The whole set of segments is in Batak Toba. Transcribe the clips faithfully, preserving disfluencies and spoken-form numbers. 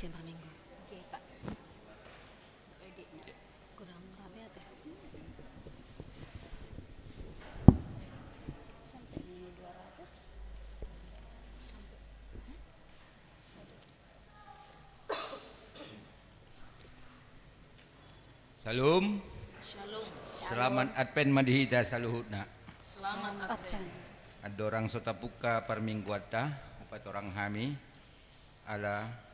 Siang Minggu. J, Pak. Kurang rame ate. Sampai minggu dua ratus. Sampai. Aduh. Shalom. Shalom. Selamat Advent ma di hita saluhutna. Selamat Advent. Andorang so tapungka parmingguanta, hupatorang hami, ala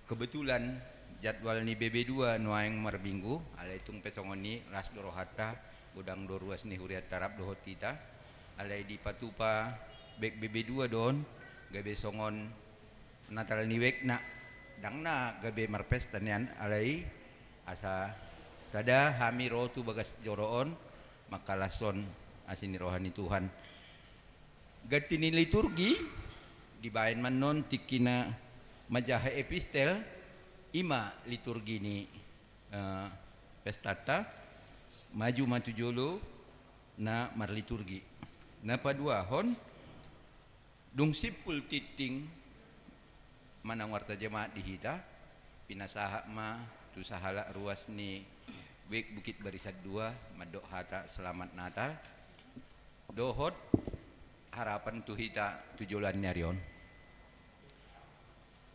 kebetulan jadwal ni B B dua nuaeng marminggu, alai tung pe songon i las do rohanta, godang do ruas ni hurianta rap dohot hita, alai dipatupa baen B B dua do on, gabe songon Natal ni wekna, ndang na gabe marpesta nian, alai asa sada hami ro tu bagas joro on, mangkalashon asi ni roha ni Tuhan. Ganti ni liturgi, dibaen ma annon tingki na manjaha epistel, i ma liturgi ni, eh, pestanta, maju ma tu jolo na marliturgi. Na paduahon, dung simpul tingting manang warta jemaat di hita, pinasahat ma tu sahalak ruas ni Wijk Bukit Barisan dua, mandok hata Selamat Natal, dohot harapan tu hita tu joloan ni ari on.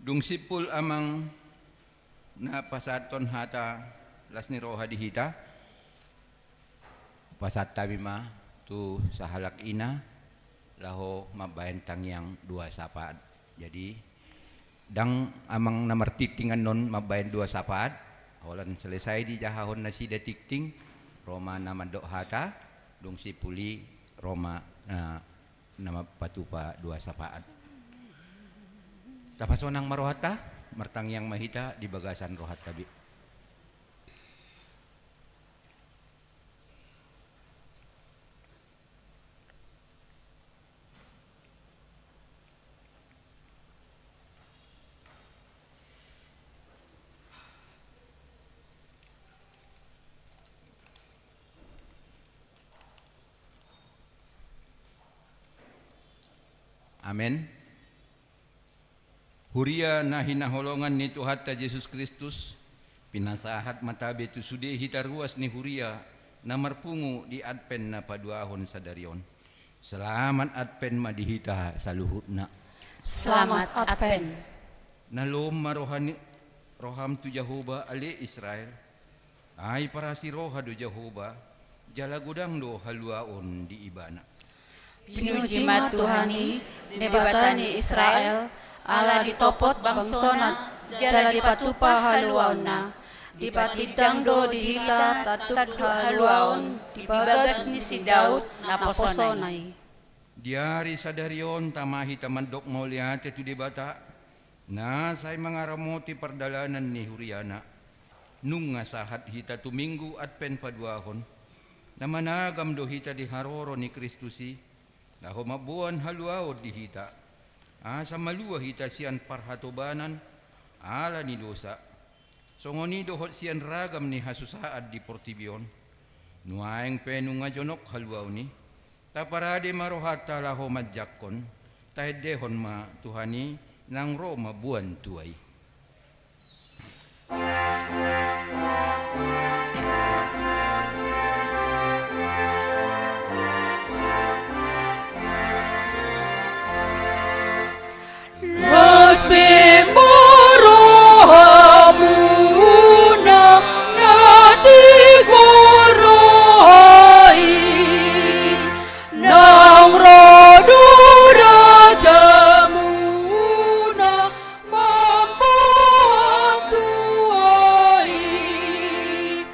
Dung simpul amang na pasahathon hata las ni roha di hita, pasahat hami ma tu sahalak ina, laho mambaen tangiang dua sapaat. Jadi, ndang amang na martingting annon mambaen dua sapaat, holan selesai dijahahon nasida tingting, ro ma na mandok hata, dung simpul i ro ma, eh, na mapatupa dua sapaat. Tapasonang ma rohanta, martangiang ma hita di bagasan rohanta be. Amen. Huria na hinaholongan ni Tuhanta Jesus Kristus, pinasahat ma tabe tu sude hita ruas ni huria na marpungu di Advent na paduahon sadari on. Selamat Advent ma di hita saluhutna. Selamat Advent. Na lomo ma roha ni, roham tu Jahowa, ale Israel. Ai parasi roha do Jahowa, jala godang do haluaon di Ibana. Pinuji ma Tuhan i, Debata ni Israel, ala ditopot bangsona, jala dipatupa haluaonna. Dipatindang do di hita tanduk haluaon di bagas ni si Daud naposona i. Di ari sadari on tama hita mandok mauliate tu Debata, na sai mangaramoti pardalanan ni huriana. Nunga sahat hita tu Minggu Advent paduahon, na managam do hita di haroro ni Kristus i, laho mamboan haluaon di hita, asa malua hita sian parhatobanan ala ni dosa, songon i dohot sian ragam ni hasusaan di portibi on. Nuaeng pe nunga jonok haluaon i, taparade ma rohanta laho manjangkon, taendehon ma Tuhan i, nang ro ma boan tua i. Las be ma rohamuna na tigor roha i, nang ro do rajamuna mamboan tua i.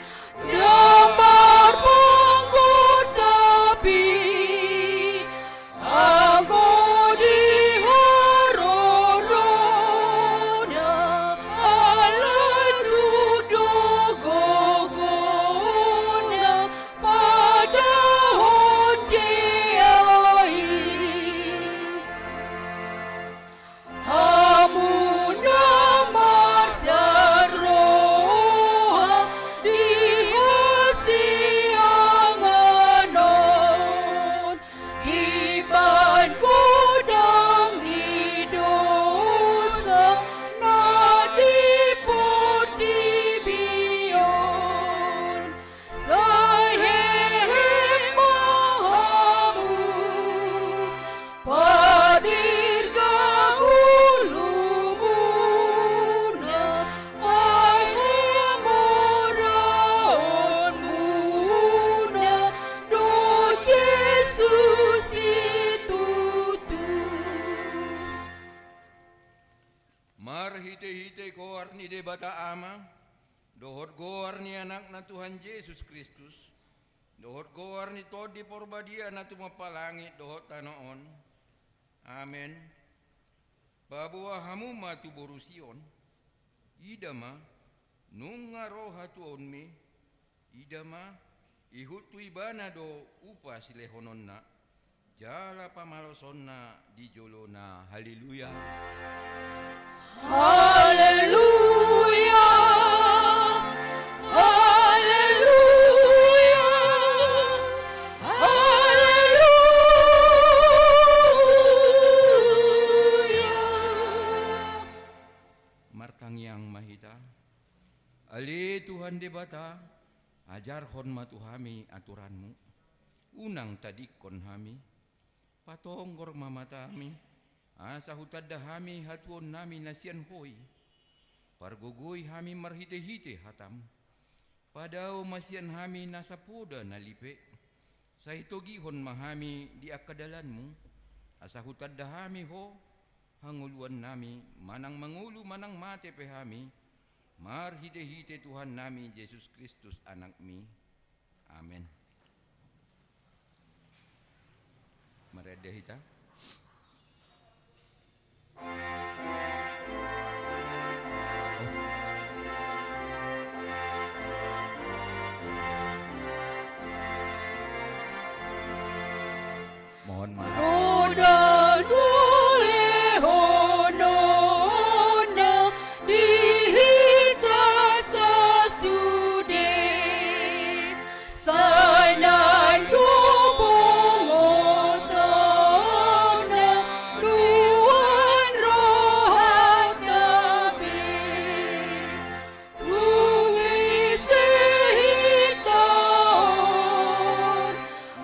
dohot goar ni Anakna Tuhan Jesus Kristus, dohot goar ni Tondi Porbadia na tumompa langit dohot tano on. Amen. Paboa hamu ma tu boru Sion. Ida ma, nunga ro hatuaonmi. Ida ma, ihut tu ibana do upa silehononna, jala pamalosonna di jolona. Haleluya. Haleluya. Haleluya. Haleluya. Martangiang ma hita. Ale Tuhan Debata, ajarhon ma tu hami aturanmu. Unang tadingkon hami. Patonggor ma matami, asa hutanda hami hatuaonnami na sian Ho i. Pargogoi hami marhitehite hatam. Padao ma sian hami nasa poda na lipe. Sai togihon ma hami di angka dalanmu, asa hutanda hami Ho hangoluannami, manang mangolu manang mate pe hami, marhitehite Tuhannami Jesus Kristus Anakmi. Amen. Marende hita. Mohon maaf. Roda nulehononna di hita sasude, sai na dibongotonna nuan rohanta be. Tung ise hita on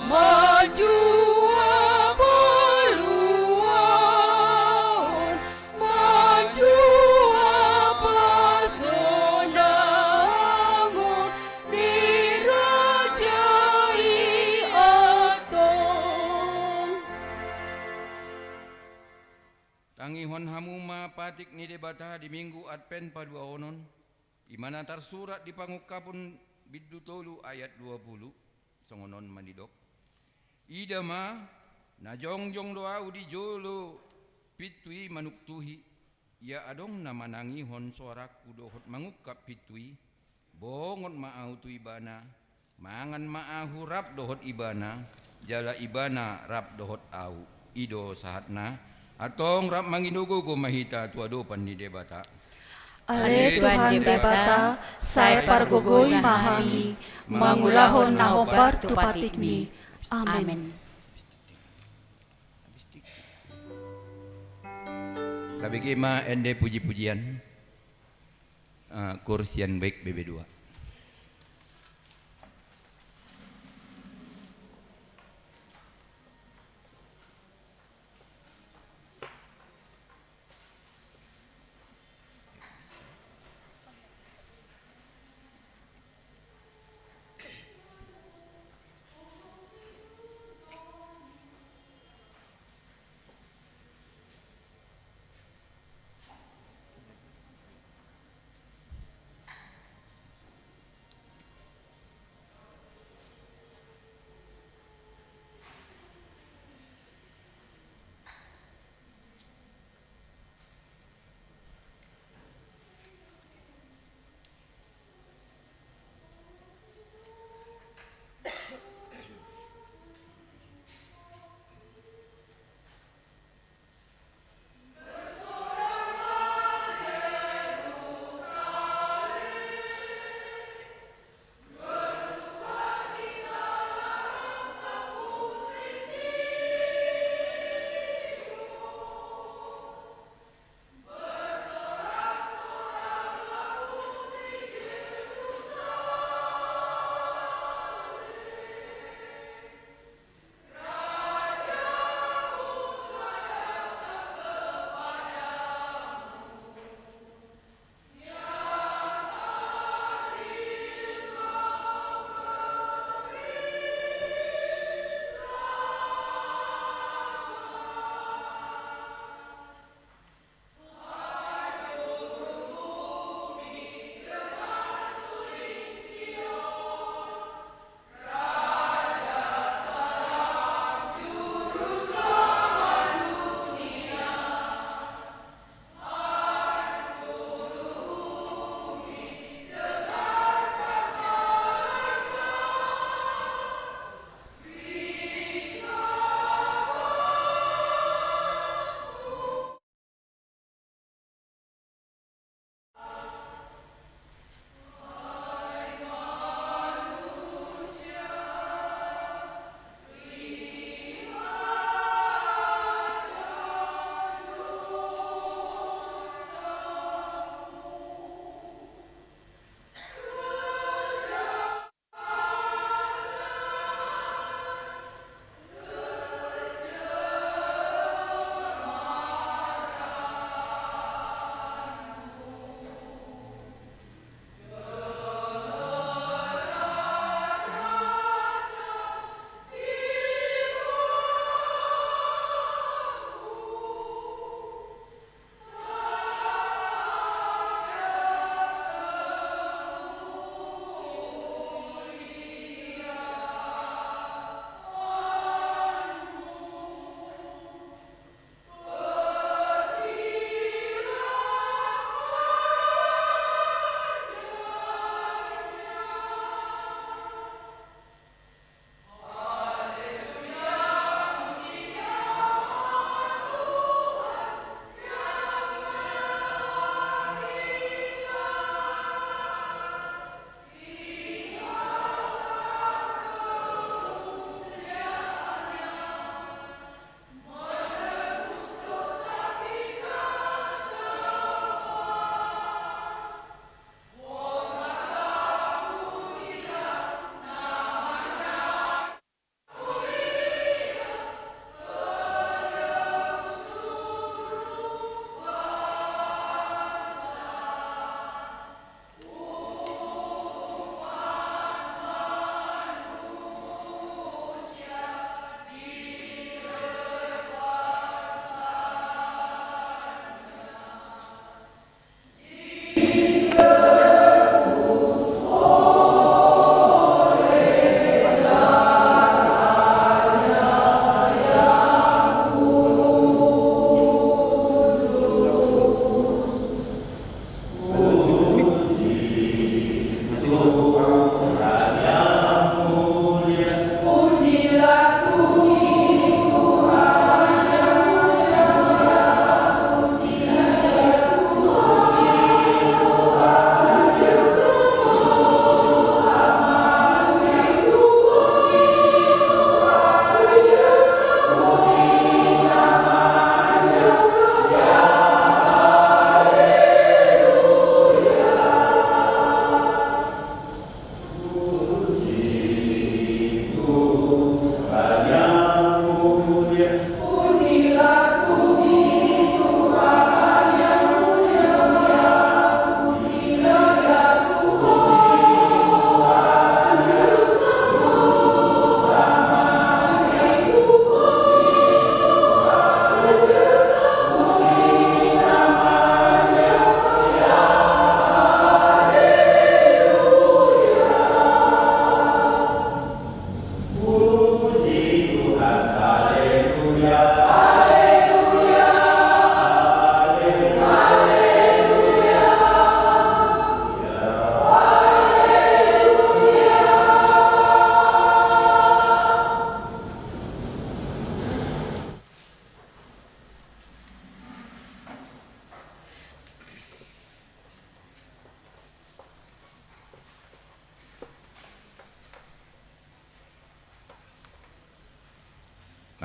manjua paluaon, manjua pasonangon di Raja i antong. Tangihon hamu ma patik ni Debata di Minggu Advent paduahonon. I ma na tarsurat di Pangungkapon bindu tolu ayat dua pulu, songon on ma didok. Ida ma, na jongjong do ahu di jolo pintu i manuktuhi, ia adong na manangihon soarangku dohot mangungkap pintu i, bongot ma ahu tu ibana, mangan ma ahu rap dohot ibana, jala ibana rap dohot ahu. I do sahatna. Antong rap mangido gogo ma hita tu adopan ni Debata. Ale Tuhan Debata, sai pargogoi ma hami mangulahon na hombar tu patikmi. Amen. Tabege ma ende puji-pujian. Ah, koor sian Baik B B dua.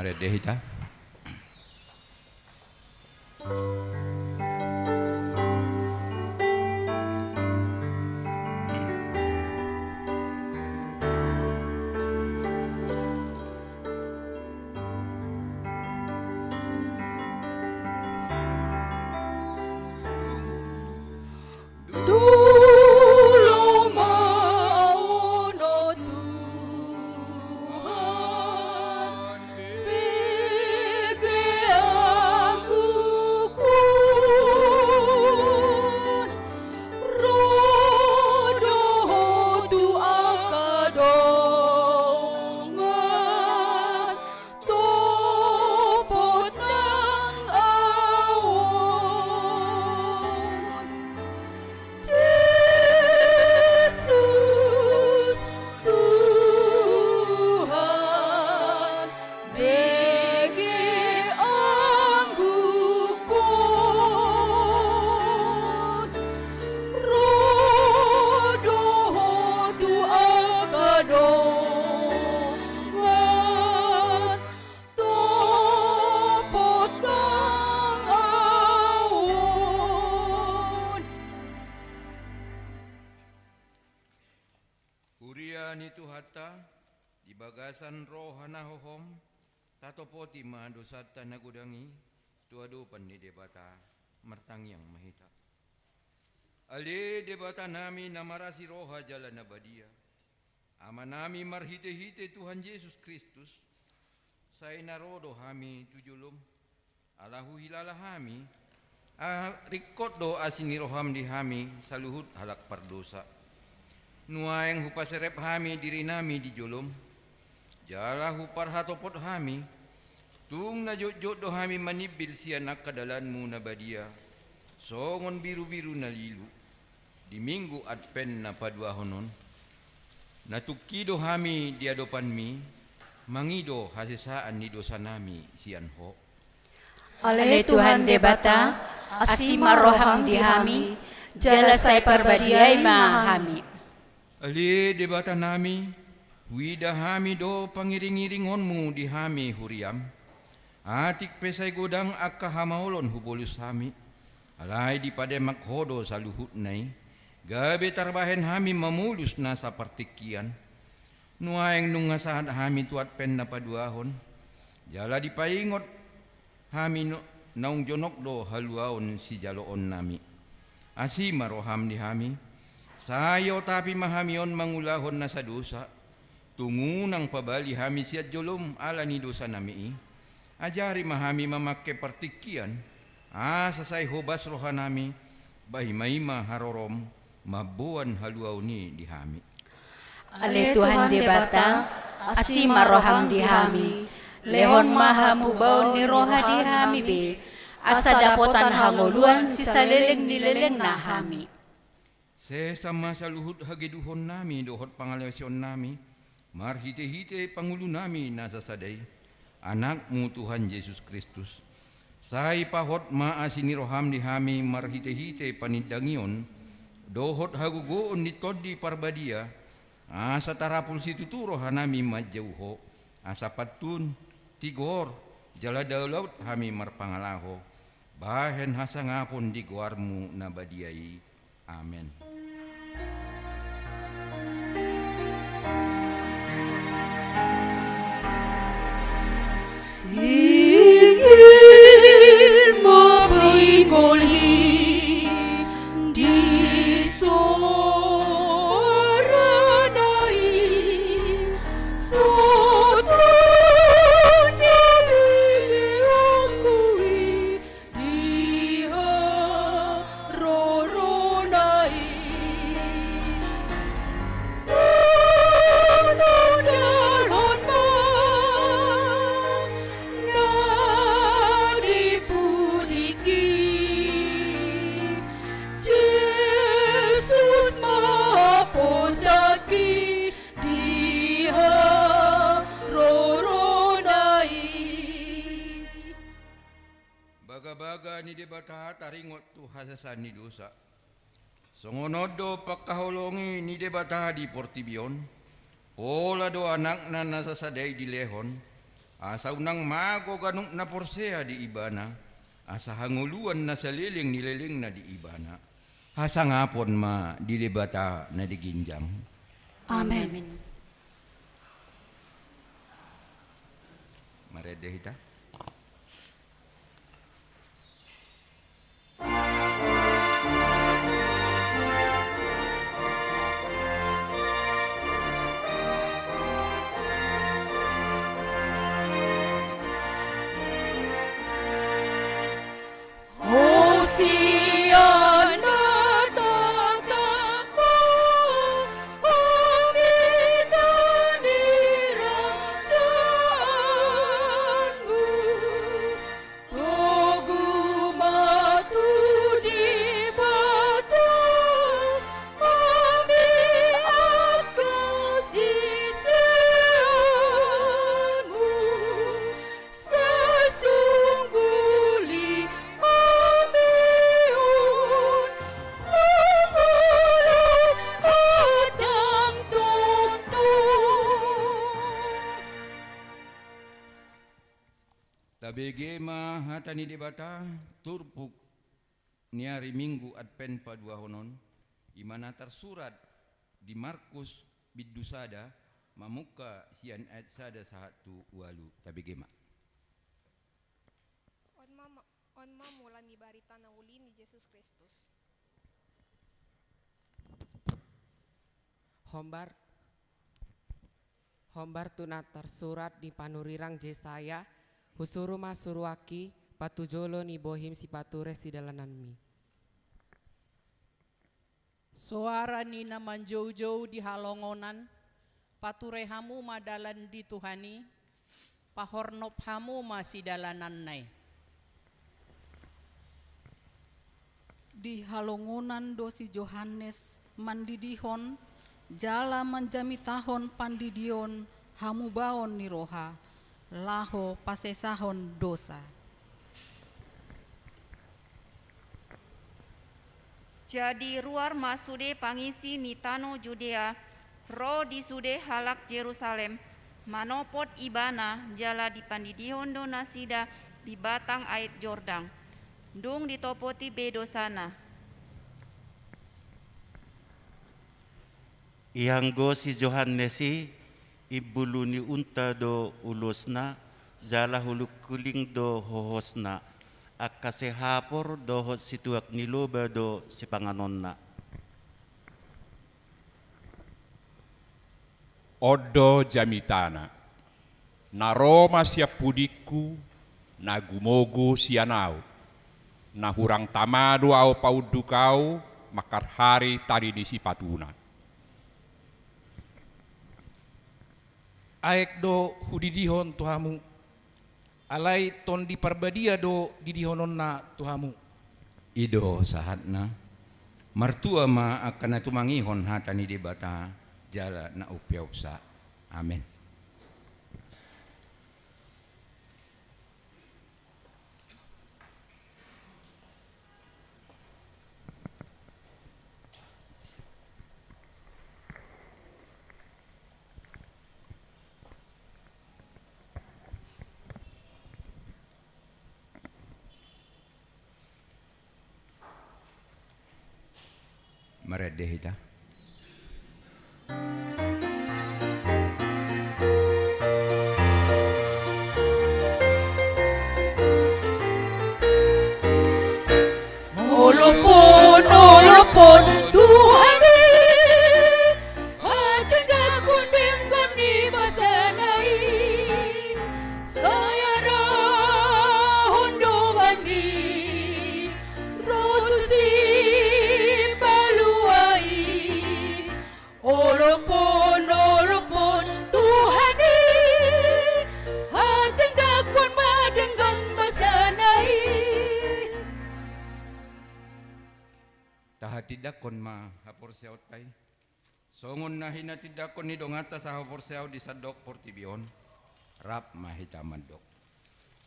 Marende hita. Dolo ma au, o Tuhan, bege angguhon, ro do Ho tu angka dongan, topot nang au on. Jesus Tuhan, bege angguhon, ro do Ho tu angka dongan, topot nang au on. Huria ni Tuhanta, di bagasan roha na hohom, tatopoti ma dosanta na godang i tu adopan ni Debata. Martangiang ma hita. Ale Debatanami na marasi roha jala na badia, Amanami marhitehite Tuhan Jesus Kristus, sai na ro do hami tu jolom, ala huhilala hami, a, ringkot do asi ni roham di hami saluhut halak pardosa. Nuaeng hupaserep hami dirinami di jolom, jala huparhatopot hami, tung na jotjot do hami manimbil sian angka dalanmu na badia, songon birubiru na lilu. Di Minggu Advent na paduahon on, na tungki do hami di adopanmi, mangido hasesaan ni dosanami sian Ho. Ale Tuhan Debata, asi ma roham di hami, jala sai parbadiai ma hami. Ale Debatanami, huida hami do pangiringiringonmu di hami huriam, atik pe sai godang angka hamaolon hubolus hami, alai dipademak Ho do saluhutna i, gabe tarbahen hami mamolus nasa partingkian. Nuaeng nunga sahat hami tu Advent na paduahon, jala dipaingot hami no, naung jonok do haluaon sijaloonnami. Asi ma roham di hami, sai otapi ma hami on mangulahon nasa dosa, tung unang pabali hami sian jolom ala ni dosanami i. Ajari ma hami mamangke partingkian, asa sai hobas rohanami, bahi ma i ma harorom, mamboan haluaon i di hami. Ale Tuhan Debata, asi ma roham di hami, lehon ma hamubaon ni roha di hami be, asa dapotan hangoluan sisaleleng ni lelengna hami. Sesa ma saluhut hageduhonnami dohot pangalaosionnami, marhitehite pangulunami na sasada i, Anakmu Tuhan Jesus Kristus. Sai pahot ma asi ni roham di hami marhitehite panindangion, dohot hagogoon ni Tondi Parbadia, asa tarapul situtu rohanami manjou Ho, asa pantun, tigor, jala daulaut hami marpangalaho, bahen hasangapon di goarmu na badia i. Amen. Tingil ma pringgol i di soarana i, sotung sabiliongku i, di harorona i. Tung dalhon ma na di pudingki, Jesus ma haposangki di harorona i. Bagabaga ni Debata taringot tu hasesaan ni dosa. Songon on do pangkaholongi ni Debata di portibi on, pola do Anakna na sasada i dilehon, Asa unang mago ganup na porsea di Ibana, asa hangoluan na saleleng ni lelengna di Ibana. Hasangapon ma di Debata na di ginjang. Amen. Marende hita. Tabege ma hata ni Debata, turpuk ni ari Minggu Advent paduahon on, i ma na tarsurat di Markus bindu sada, mamungka sian ayat sada sahat tu ualu. Tabege ma. On ma, on ma mula ni barita na uli ni Jesus Kristus. Hombar, hombar tu na tarsurat di panurirang Jesaya, husuru ma suruanki, patujolo ni bohim sipature sidalananmi. Soara ni na manjoujou di halongonan, pature hamu ma dalan di Tuhan i, pahornop hamu ma sidalananna i. Di halongonan do si Johannes mandidihon, jala manjamitahon pandidion hamubaon ni roha, laho pasesahon dosa. Jadi ruar ma sude pangisi ni tano Judea, ro di sude halak Jerusalem, manopot ibana, jala dipandidihon do nasida di batang aek Jordan. Dung ditopoti be dosana. Ianggo si Johannes i, imbulu ni unta do ulosna, jala hulungkuling do hohosna, angka sehapor dohot situak ni loba do sipanganonna. On do jamitana. Na ro ma sian pudingku, na gumogu sian ahu. Na hurang tama do ahu paunduk ahu, mangharhari tali ni sipatuna. Aek do hudidihon tu hamu, alai Tondi Parbadia do didihononna tu hamu. I do sahatna. Martua ma angka na tumangihon hata ni Debata, jala na umpeopsa. Amen. Marende hita. Olophon, olophon, Tuhan i, hatindangkon denggan ni basana i, sai arahon do bani ro tu sipalua i. Olophon, olophon, Tuhan i, hatindangkon ma denggan basana i. Tahatindangkon ma haporseaonta i. Songon na hinatindangkon ni donganta sahaporseaon di sandok portibi on, rap ma hita mandok.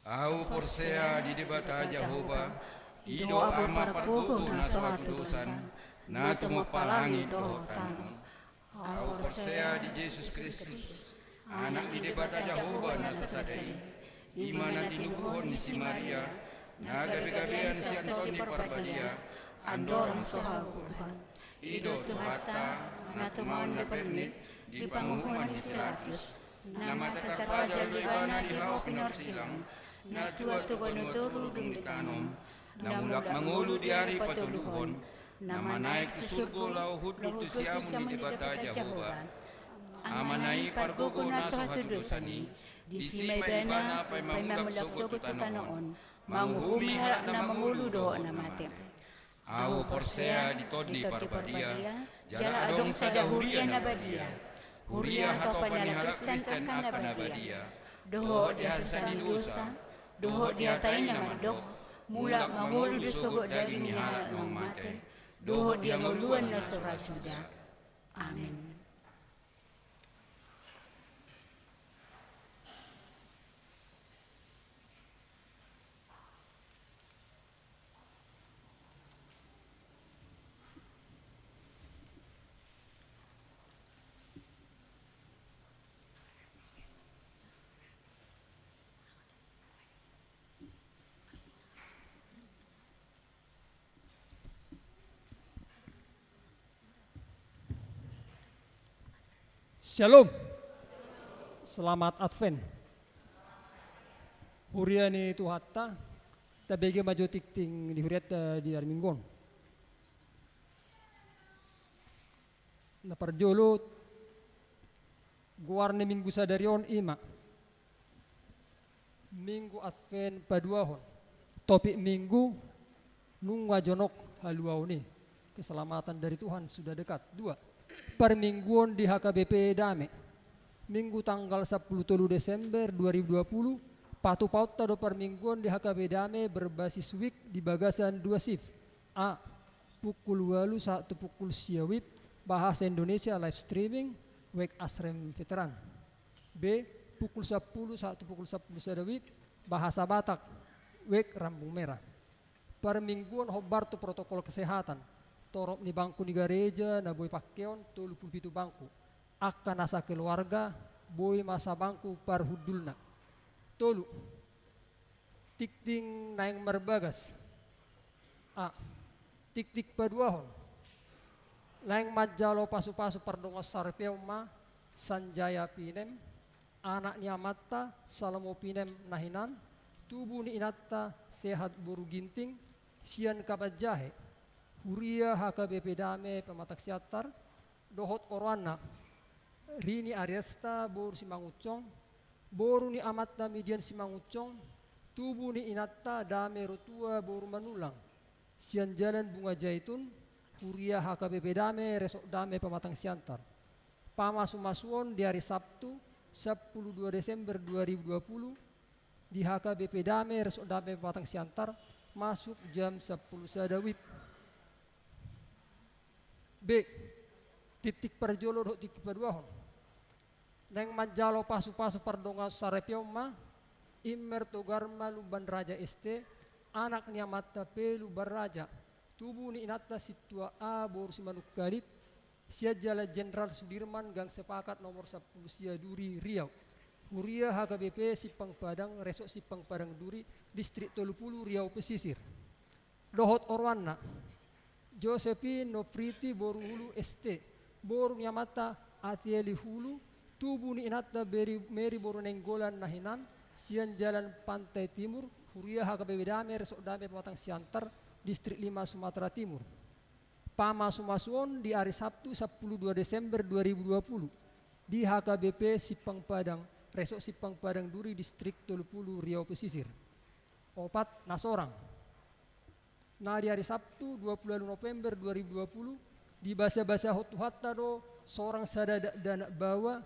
Ahu porsea di Debata Jahowa, i do Ama pargogo na so hatudosan, na tumompa langit dohot tano on. Ahu porsea di Jesus Kristus, Anak ni Debata Jahowa na sasada i, i ma na tinubuhon ni si Maria, na gabe-gabean sian Tondi Parbadia, andorang so hauruhan. I do Tuhanta, na tumaon na bernit di panguhuman ni si Pilatus, na mate tarpajal do ibana di hau pinorsilang, na tua tu banua toru dung ditanom, na mulak mangolu di ari patoluhon, na manaek tu surgo laho hundul tu siamun ni Debata Jahowa. Amana i pargogo na so hatudosan i, disi ma ibana paima mulak sogot tu tano on, manguhumi halak na mangolu dohot na mate. Ahu porsea di Tondi Parbadia, jala adong sada huria na badia, huria hatopan ni halak Kristen angka na badia, dohot di hasesaan ni dosa, dohot di hata i na mandok, mulak mangolu do sogot daging ni halak naung mate, dohot di hangoluan na so ra suda. Amen. Shalom. Selamat Advent. Huria ni Tuhanta, tabege ma jo tingting ni hurianta di ari Minggu on. Na parjolo, goar ni Minggu sadari on i ma Minggu Advent paduahon. Topik Minggu: Nunga jonok haluaon i. Keselamatan dari Tuhan sudah dekat. Dua, parmingguon di H K B P Dame. Minggu tanggal sampulu tolu Desember dua ribu dua puluh, patupaonta do parmingguon di H K B P Dame berbasis week di bagasan dua shift. A, pukul ualu sahat tu pukul sia WIB, bahasa Indonesia live streaming, week Asrem Veteran. B, pukul sampulu sahat tu pukul sampulu sada WIB, bahasa Batak, week Rambung Merah. Parmingguon hombar tu protokol kesehatan, torop ni bangku ni gareja na boi pakeon tolu pulu pitu bangku, angka na sakeluarga boi ma sabangku parhundulna. Tolu, tingting naeng marbagas. A, tingting paduahon. Naeng manjalo pasupasu pardongansaripeon ma Sanjaya Pinem, anak ni amanta Salomo Pinem na hinan, tubu ni inanta Sehat boru Ginting, sian Kabanjahe, huria H K B P Dame Pematang Siantar, dohot oroanna, Rini Ariesta boru Simangunsong, boru ni amanta Midian Simangunsong, tubu ni inanta Dame Rotua boru Manullang, sian Jalan Bunga Jaitun, huria H K B P Dame Resort Dame Pematang Siantar. Pamasumasuon di ari Sabtu, sampulu dua Desember dua ribu dua puluh, di H K B P Dame Resort Dame Pematang Siantar, masuk jam sampulu sada WIB. B, tingting parjolo dohot tingting paduahon. Naeng manjalo pasupasu pardongansaripeon ma Immer Togarma Lumban Raja S T, anak ni amanta P Lumban Raja, tubu ni inanta Sintua A boru Simanungkalit, sian Jalan Jenderal Sudirman, Gang Sepakat nomor sampulu sia Duri, Riau, huria H K B P Simpang Padang, Resort Simpang Padang Duri, Distrik tolu pulu, Riau Pesisir. Dohot oroanna, Josephine Nopriti boru Hulu S T, boru ni amanta Atieli Hulu, tubu ni inanta Beri, Meri boru Nainggolan na hinan, sian Jalan Pantai Timur, huria H K B P Dame Resort Dame Pematang Siantar, Distrik lima, Sumatera Timur. Pamasumasuon di ari Sabtu, sampulu dua Desember dua ribu dua puluh, di H K B P Simpang Padang, Resort Simpang Padang Duri, Distrik tolu pulu, Riau Pesisir. Opat, na sorang. Na di ari Sabtu, dua pulu ualu November dua ribu dua puluh, dibasabasahon Tuhanta do sorang sada dakdanak baoa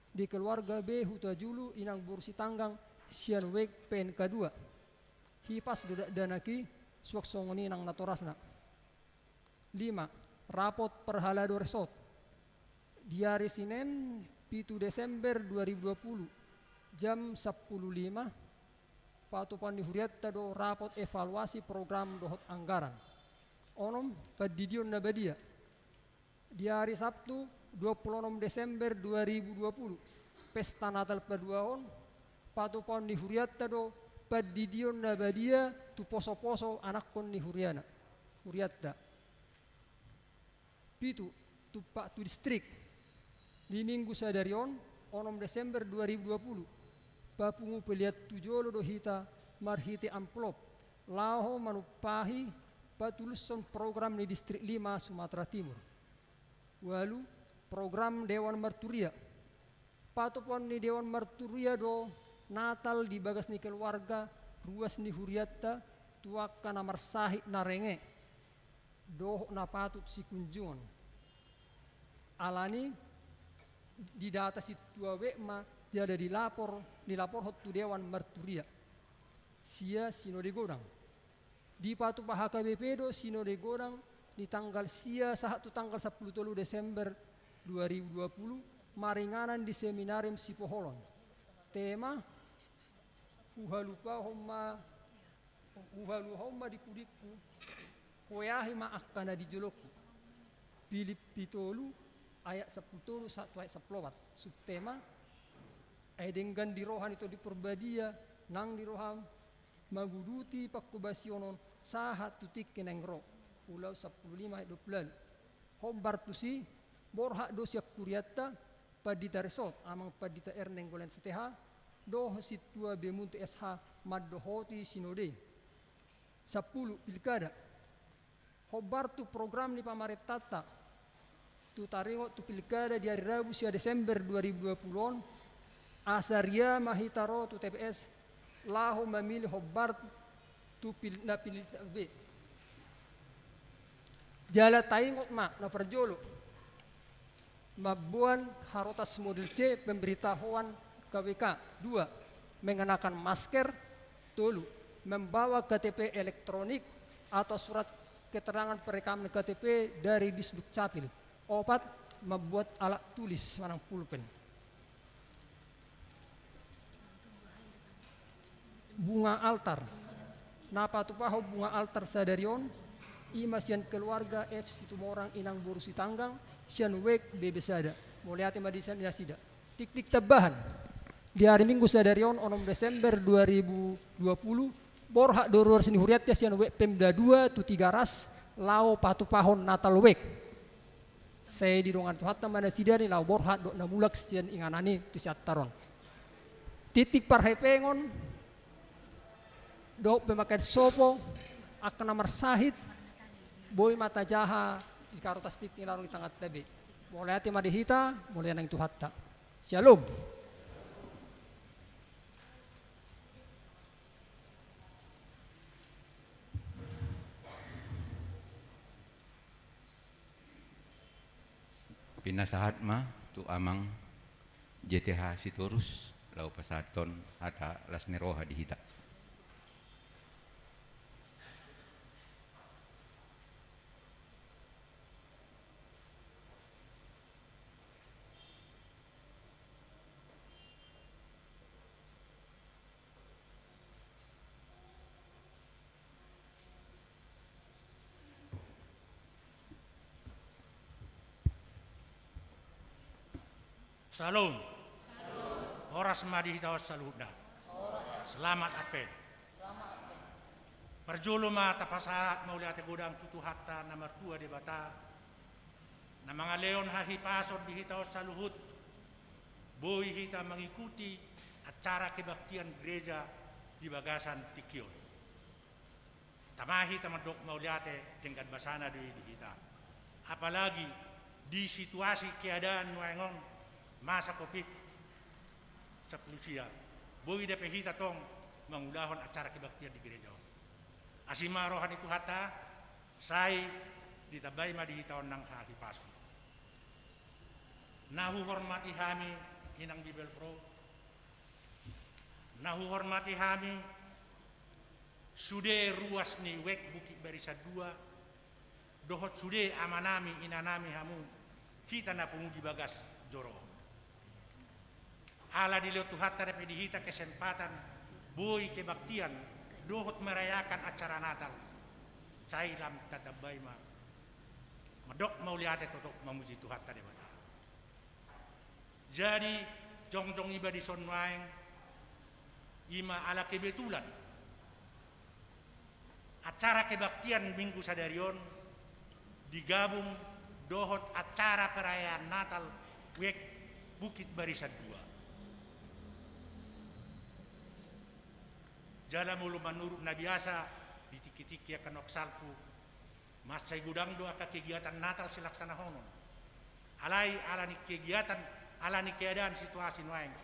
di keluarga B Hutajulu, inang boru Sitanggang, sian week P N K dua. Hipas do dakdanak i, suang songon i nang natorasna. Lima, rapot parhalado resort. Di ari Sinen, pitu Desember dua ribu dua puluh, jam sampulu lima, patupaon ni hurianta do rapot evaluasi program dohot anggaran. Onom, pandidion na badia. Di ari Sabtu, dua pulu onom Desember dua ribu dua puluh, Pesta Natal paduahon, patupaon ni hurianta do pandidion na badia tu poso-poso anakhon ni huriana, hurianta. Pitu, tumpak tu distrik. Di minggu sadari on, onom Desember dua ribu dua puluh, papungu pelean tu jolo do hita marhite amplop laho manumpahi patulushon program ni Distrik lima Sumatera Timur. Ualu, program Dewan Marturia. Patupaon ni Dewan Marturia do Natal di bagas ni keluarga, ruas ni hurianta, tu angka na marsahit na renge dohot na patut sikunjungan. Alani didata sintua wijk ma jala dilapor, dilaporhon tu Dewan Marturia sia sinode godang. Dipatupa H K B P do sinode godang di tanggal sia sahat tu tanggal sampulu tolu Desember dua ribu dua puluh, maringanan di Seminarium Sipoholon. Tema: Huhalupahon ma, huhaluhon ma di pudingku, hueahi ma angka na di jolongku. Pilippi tolu ayat sampulu tolu sahat tu ayat sampulu opat. Subtema: Ai denggan di roha ni Tondi Parbadia nang di roham, manguduti panghobasion on sahat tu tingki naeng ro. Ulaon sampulu lima ayat dua puluh ualu. Hombar tusi, borhat do sian hurianta, Pandita Resort, Amang Pandita R Nainggolan S T H, dohot sintua Bemunte S H, mandohoti sinode. Sampulu, pilkada. Hombar tu program ni pamarentanta, tu taringot tu pilkada di ari Rabu sia Desember dua ribu dua puluh on, asa rian ma hita ro tu T P S, laho mamilih hombar tu pil-, na pinillit be. Jala taingot ma, na parjolo, mamboan harotas model C pemberitahuan K W K. Dua, mengenakan masker. Tolu, membawa K T P elektronik atau surat keterangan perekaman K T P dari Disdukcapil. Opat, membuat alat tulis manang pulpen. Bunga altar. Na patupahon bunga altar sadari on, i ma sian keluarga F Situmorang Inang boru Sitanggang, sian wijk B B sada. Mauliate ma di nasida. Tiktik tambahan. Di ari Minggu sadari on, onom Desember dua ribu dua puluh, borhat do ruas ni hurianta sian wijk Pemda dua tu Tigaras, laho patupahon Natal wijk. Sai didongani Tuhanta ma nasida ni laho borhat dohot na mulak sian inganan i tu siantar on. Tiktik parhepengon dohot pemakaian sopo, angka na marsahit, boi ma tajaha di harotas tiktik na adong di tanganta be. Mauliate ma di hita, mauliate nang di Tuhanta. Syalom. Pinasahat ma tu Amang J T H Sitorus, laho pasahathon hata las ni roha di hita. Syalom. Horas ma di hita on saluhutna. Selamat Advent. Parjolo ma tapasahat mauliate godang tu Tuhanta na martua Debata, na mangalehon hahipason di hita on saluhut, boi hita mangikuti acara kebaktian gereja di bagasan tingki on. Tama hita mandok mauliate, denggan basana do i di hita. Apalagi di situasi keadaan nuaeng on, masa covid sampulu sia, boi dope hita tong mangulahon acara kebaktian di gereja on. Asi ma roha ni Tuhanta, sai ditambai ma di hita on nang hahipason. Na huhormati hami Inang Bibelvrouw, na huhormati hami sude ruas ni wijk Bukit Barisan dua, dohot sude amanami, inanami hamu, hita na pungu di bagas joro on. Ala dilehon Tuhanta dope di hita kesempatan boi kebaktian dohot merayakan acara Natal, sai lam tatambai ma mandok mauliate totop mamuji Tuhanta Debata. Jadi, Jongjong iba dison nuaeng, ima ala kebetulan acara kebaktian Minggu sadari on digabung dohot acara perayaan Natal WEKK Bukit Barisan dua. Jala molo manurut na biasa, di tingki-tingki angka na salpu, mansai godang do angka kegiatan Natal silaksanahon. Alai ala ni kegiatan, ala ni keadaan situasi nuaeng,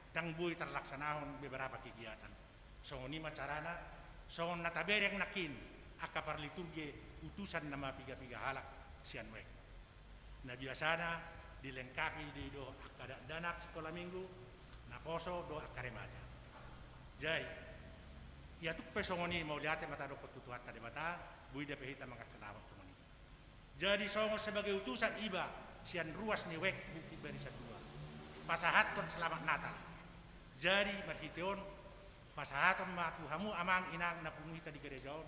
ndang boi tarlaksanahon beberapa kegiatan. Songon i ma carana, songon na tabereng nangkin angka parliturgi utusan na mapiga-piga halak sian WEKK. Na biasana dilengkapi do i do angka dakdanak sikola minggu, naposo do angka remaja. Jadi, ia tung pe songon i, mauliate ma tadokkon tu Tuhanta Debata, boi dope hita mangkasalamat songon i. Jadi songon sebagai utusan iba sian ruas ni WEKK Bukit Barisan dua, pasahathon selamat Natal. Jadi marhite on, pasahaton ma tu hamu amang inang na pungu hita di gareja on,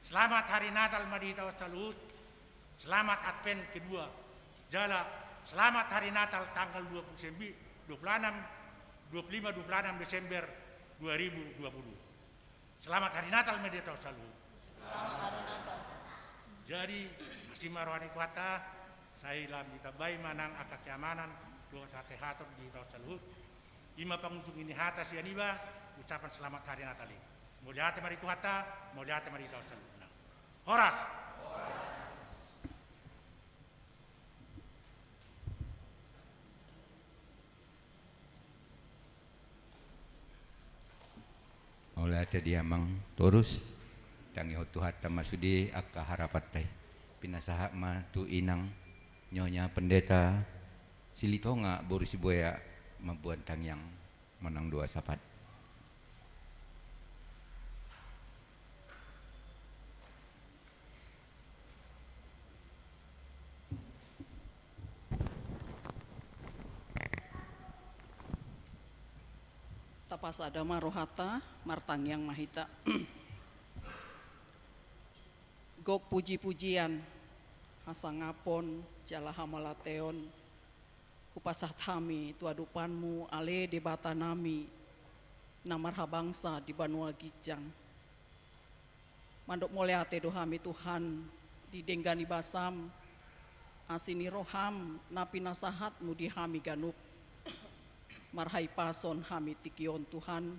selamat hari Natal ma di hita on saluhut. Selamat Advent kedua. Jala selamat hari Natal tanggal dua puluh sembilan, dua puluh enam, dua puluh lima, dua puluh enam Desember dua ribu dua puluh. Selamat hari Natal ma di hita on saluhut. Selamat hari Natal. Jadi, asi ma roha ni Tuhanta, sai lam ditambai ma nang angka keamanan dohot hasehaton di hita on saluhut. Ima pangujungi ni hata sian iba, ucapan selamat hari Natal i. Mauliate ma di Tuhanta, mauliate ma di hita on saluhutna. Horas. Mauliate di amang torus, tangihon Tuhanta ma sude angka harapanta i. Pinasahat ma tu inang, Nyonya Pendeta Silitonga boru Sibuea, mamboan tangiang manang doa sapat. Tapasada ma rohanta, martangiang ma hita. Gok puji-pujian, hasangapon, jala hamauliateon, hupasahat hami tu adopanmu, ale Debatanami, na marhabangsa di banua ginjang. Mandok mauliate do hami Tuhan, di denggan ni basam, asi ni roham, na pinasahatmu di hami ganup. Marhahipason hami tingki on Tuhan,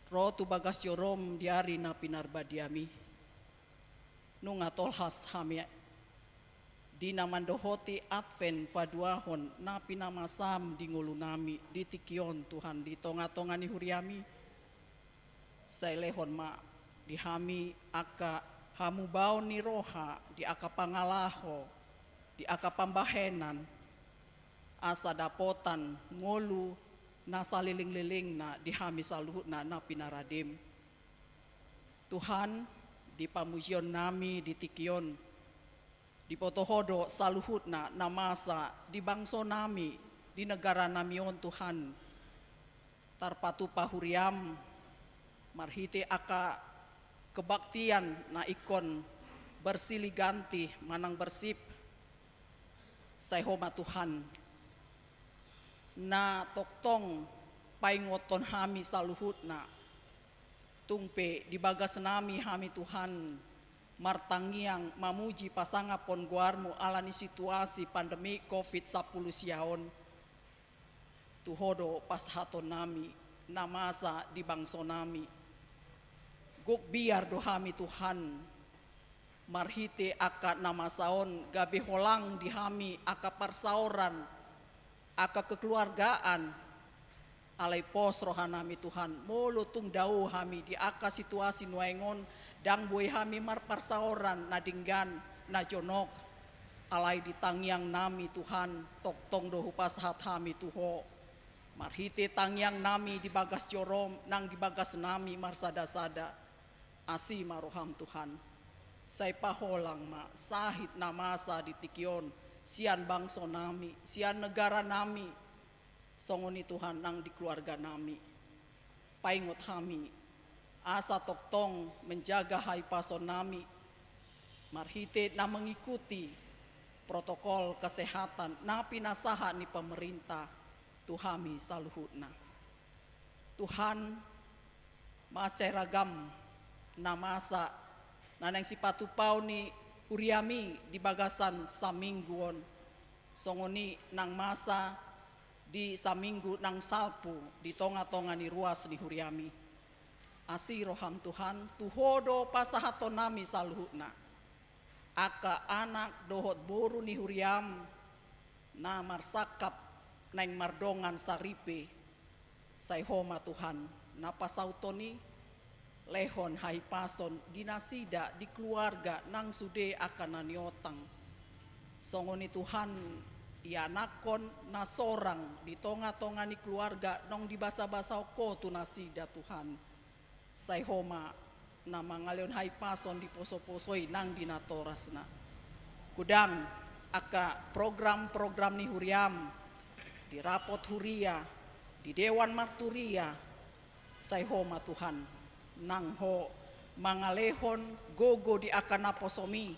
ro tu bagas jorom di ari na pinarbadiami. Nunga tolhas hami di na mandohoti Advent paduahon na pinamasam di ngolunami di tingki on Tuhan, di tonga-tonga ni huriami. Sai lehon ma di hami angka hamubaon ni roha, di angka pangalaho, di angka pambahenan, asa dapotan ngolu na saleleng-lelengna di hami saluhutna na pinaradem. Tuhan, di pamujionnami di tingki on, diboto Ho do saluhutna na masa di bangsonami, di negaranami on Tuhan. Tarpatupa huriam, marhite angka kebaktian na ingkon bersilih ganti manang bersip. Sai Ho ma Tuhan, na tongtong paingothon hami saluhutna. Tung pe di bagasnami hami Tuhan, martangiang, mamuji, pasangaphon goarmu ala ni situasi pandemi covid sampulu sia on. Tu Ho do pasahatonnami, na masa di bangsonami. Gok biar do hami Tuhan, marhite angka na masa on gabe holang di hami angka parsaoran, angka kekeluargaan, alai pos rohanami Tuhan, molo tung dao hami di angka situasi nuaeng on, ndang boi hami marparsaoran na denggan, na jonok, alai di tangiangnami Tuhan, tongtong do hupasahat hami tu Ho. Marhite tangiangnami di bagas jorom, nang di bagasnami marsada-sada. Asi ma roham Tuhan. Sai paholang ma sahit na masa di tingki on, sian bangsonami, sian negaranami, songon i Tuhan nang di keluarganami. Paingot hami, asa tongtong menjaga hahipasonnami, marhite na mengikuti protokol kesehatan na pinasahat ni pemerintah. tu hami saluhutna. Tuhan, mansai ragam na masa na naeng sipatupaon ni huriami di bagasan saminggu on, songon i nang masa di saminggu nang salpu di tonga-tonga ni ruas ni huriami. Asi roham Tuhan, tu Ho do pasahaton nami saluhutna. Angka anak dohot boru ni huriam na marsangkap naeng mardongan saripe, sai Ho ma Tuhan na pasauton i. Lehon hahipason di nasida di keluarga nang sude angka na niotang. Songon i Tuhan, ianakhon na sorang di tonga-tonga ni keluarga naung dibasa-basahon Ho tu nasida Tuhan. Sai Ho ma na mangalehon hahipason di poso-poso i nang di natorasna. Godang angka program-program ni huriam, di rapot huria, di dewan marturia, sai Ho ma Tuhan, nang Ho mangalehon gogo di angka naposom i,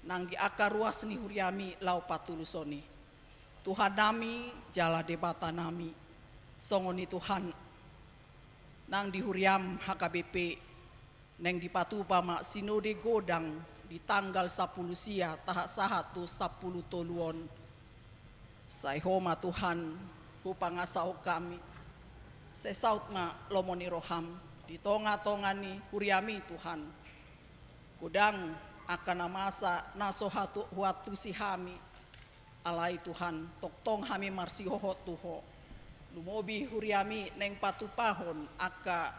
nang di angka ruas ni huriami laho patuluson i. Tuhan nami, jala Debata nami, songon i Tuhan, nang di huriam H K B P, naeng dipatupa ma sinode godang di tanggal sampulu sia tahe sahat tu sampulu tolu on. Sai Ho ma Tuhan, hupangasahon hami, sai saut ma lomo ni roham di tonga-tonga ni huriami Tuhan. Godang angka na masa na so hatu-, huantusi hami. Alai Tuhan, tongtong hami marsihohot tu Ho. Lumobi huriami naeng patupahon angka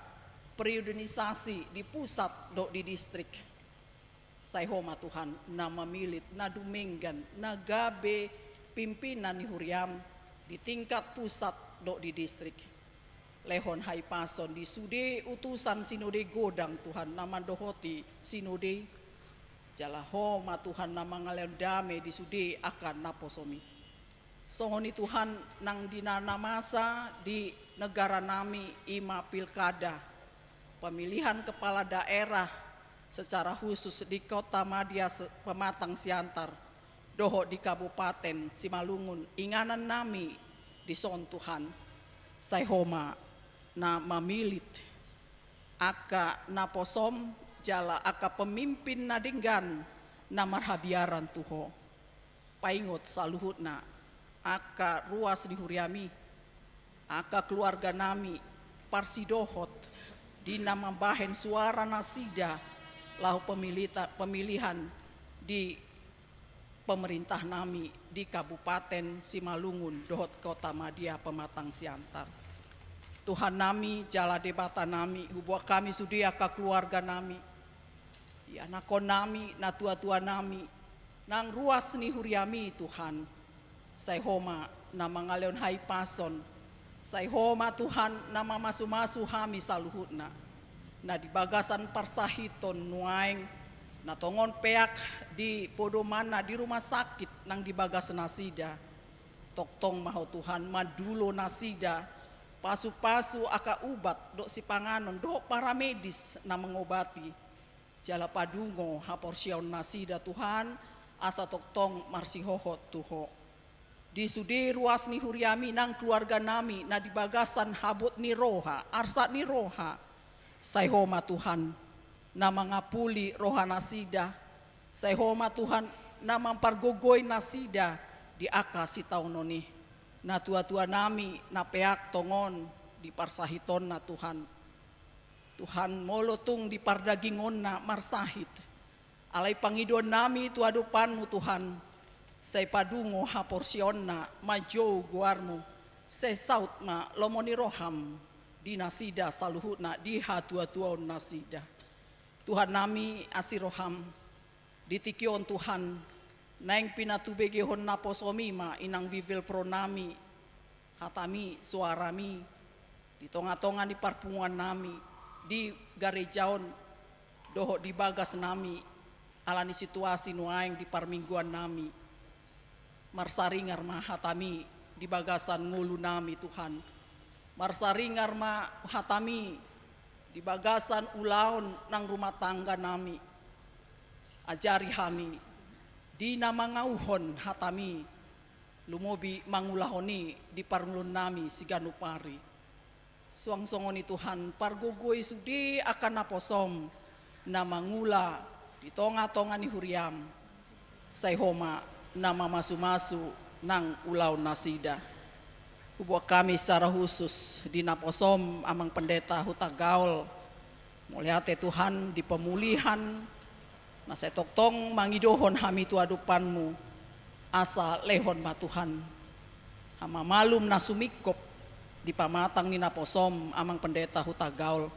periodisasi di pusat dohot di distrik. Sai Ho ma Tuhan na mamillit, na dumenggan, na gabe pimpinan ni huriam di tingkat pusat dohot di distrik. Lehon hahipason di sude utusan sinode godang Tuhan na mandohoti sinode i. Jala Ho ma Tuhan na mangalehon dame di sude angka naposom i. Songon i Tuhan, nang di na, na masa di negara nami, i ma pilkada, pemilihan kepala daerah secara khusus di Kota Madya se-, Pematang Siantar, dohot di Kabupaten Simalungun, inganan nami dison Tuhan, sai Ho ma na mamillit angka naposom jala angka pemimpin na denggan na marhabiaran tu Ho. Paingot saluhutna angka ruas ni huriami, angka keluarga nami, parsidohot di na mambahen suara nasida laho pemilita-, pemilihan di pemerintah nami di Kabupaten Simalungun dohot Kota Madya Pematang Siantar. Tuhan nami, jala Debata nami, huboan hami sude angka keluarga nami, ianakhon nami, natua-tua nami, nang ruas ni huriami Tuhan. Sai Ho ma na mangalehon hahipason. Sai Ho ma Tuhan na mamasu-masu hami saluhutna. Na di bagasan parsahiton nuaeng, na tongon peak di podomanna di rumah sakit nang di bagas nasida. Tongtong ma Ho Tuhan mandulo nasida, pasu-pasu angka ubat dohot sipanganon dohot paramedis na mangobati. Jala padungo haporseaon nasida Tuhan, asa tongtong marsihohot tu Ho. Di sude ruas ni huriami nang keluarga nami na di bagasan habot ni roha, arsak ni roha. Sai Ho ma Tuhan na mangapuli roha nasida. Sai Ho ma Tuhan na mampargogoi nasida di angka sitaonon i. Natua-tua nami na peak tongon di parsahitonna Tuhan. Tuhan, molo tung di pardagingonna marsahit, alai pangidoan nami tu adopanmu Tuhan, sai padungo haporseaonna, manjou goarmu, sai saut ma lomo ni roham di nasida saluhutna di hatuatuaon nasida. Tuhan nami, asi roham, di tingki on Tuhan, naeng pinatubegehon naposom i ma inang Wiwil Pro nami, hatami, suarami, di tonga-tonga ni parpunguan nami, di gareja on, dohot di bagas nami, ala ni situasi nuaeng di parmingguan nami. Marsaringar ma hatami di bagasan ngolu nami Tuhan. Marsaringar ma hatami di bagasan ulaon nang rumah tangga nami. Ajari hami di na mangauhon hatami, lumobi mangulahon i di parngoluonnami siganup ari. Suang songon i Tuhan, pargogoi sude angka naposom na mangula di tonga-tonga ni huriam, sai Ho ma na mamasumasu nang ulaon nasida. Huboan hami secara khusus di naposom Amang Pendeta Hutagaol, mauliate Tuhan di pemulihan, na sai tongtong mangidohon hami tu adopanMu, asa lehon ma Tuhan hamamalum na sumingkop di pamatang ni naposom Amang Pendeta Hutagaol.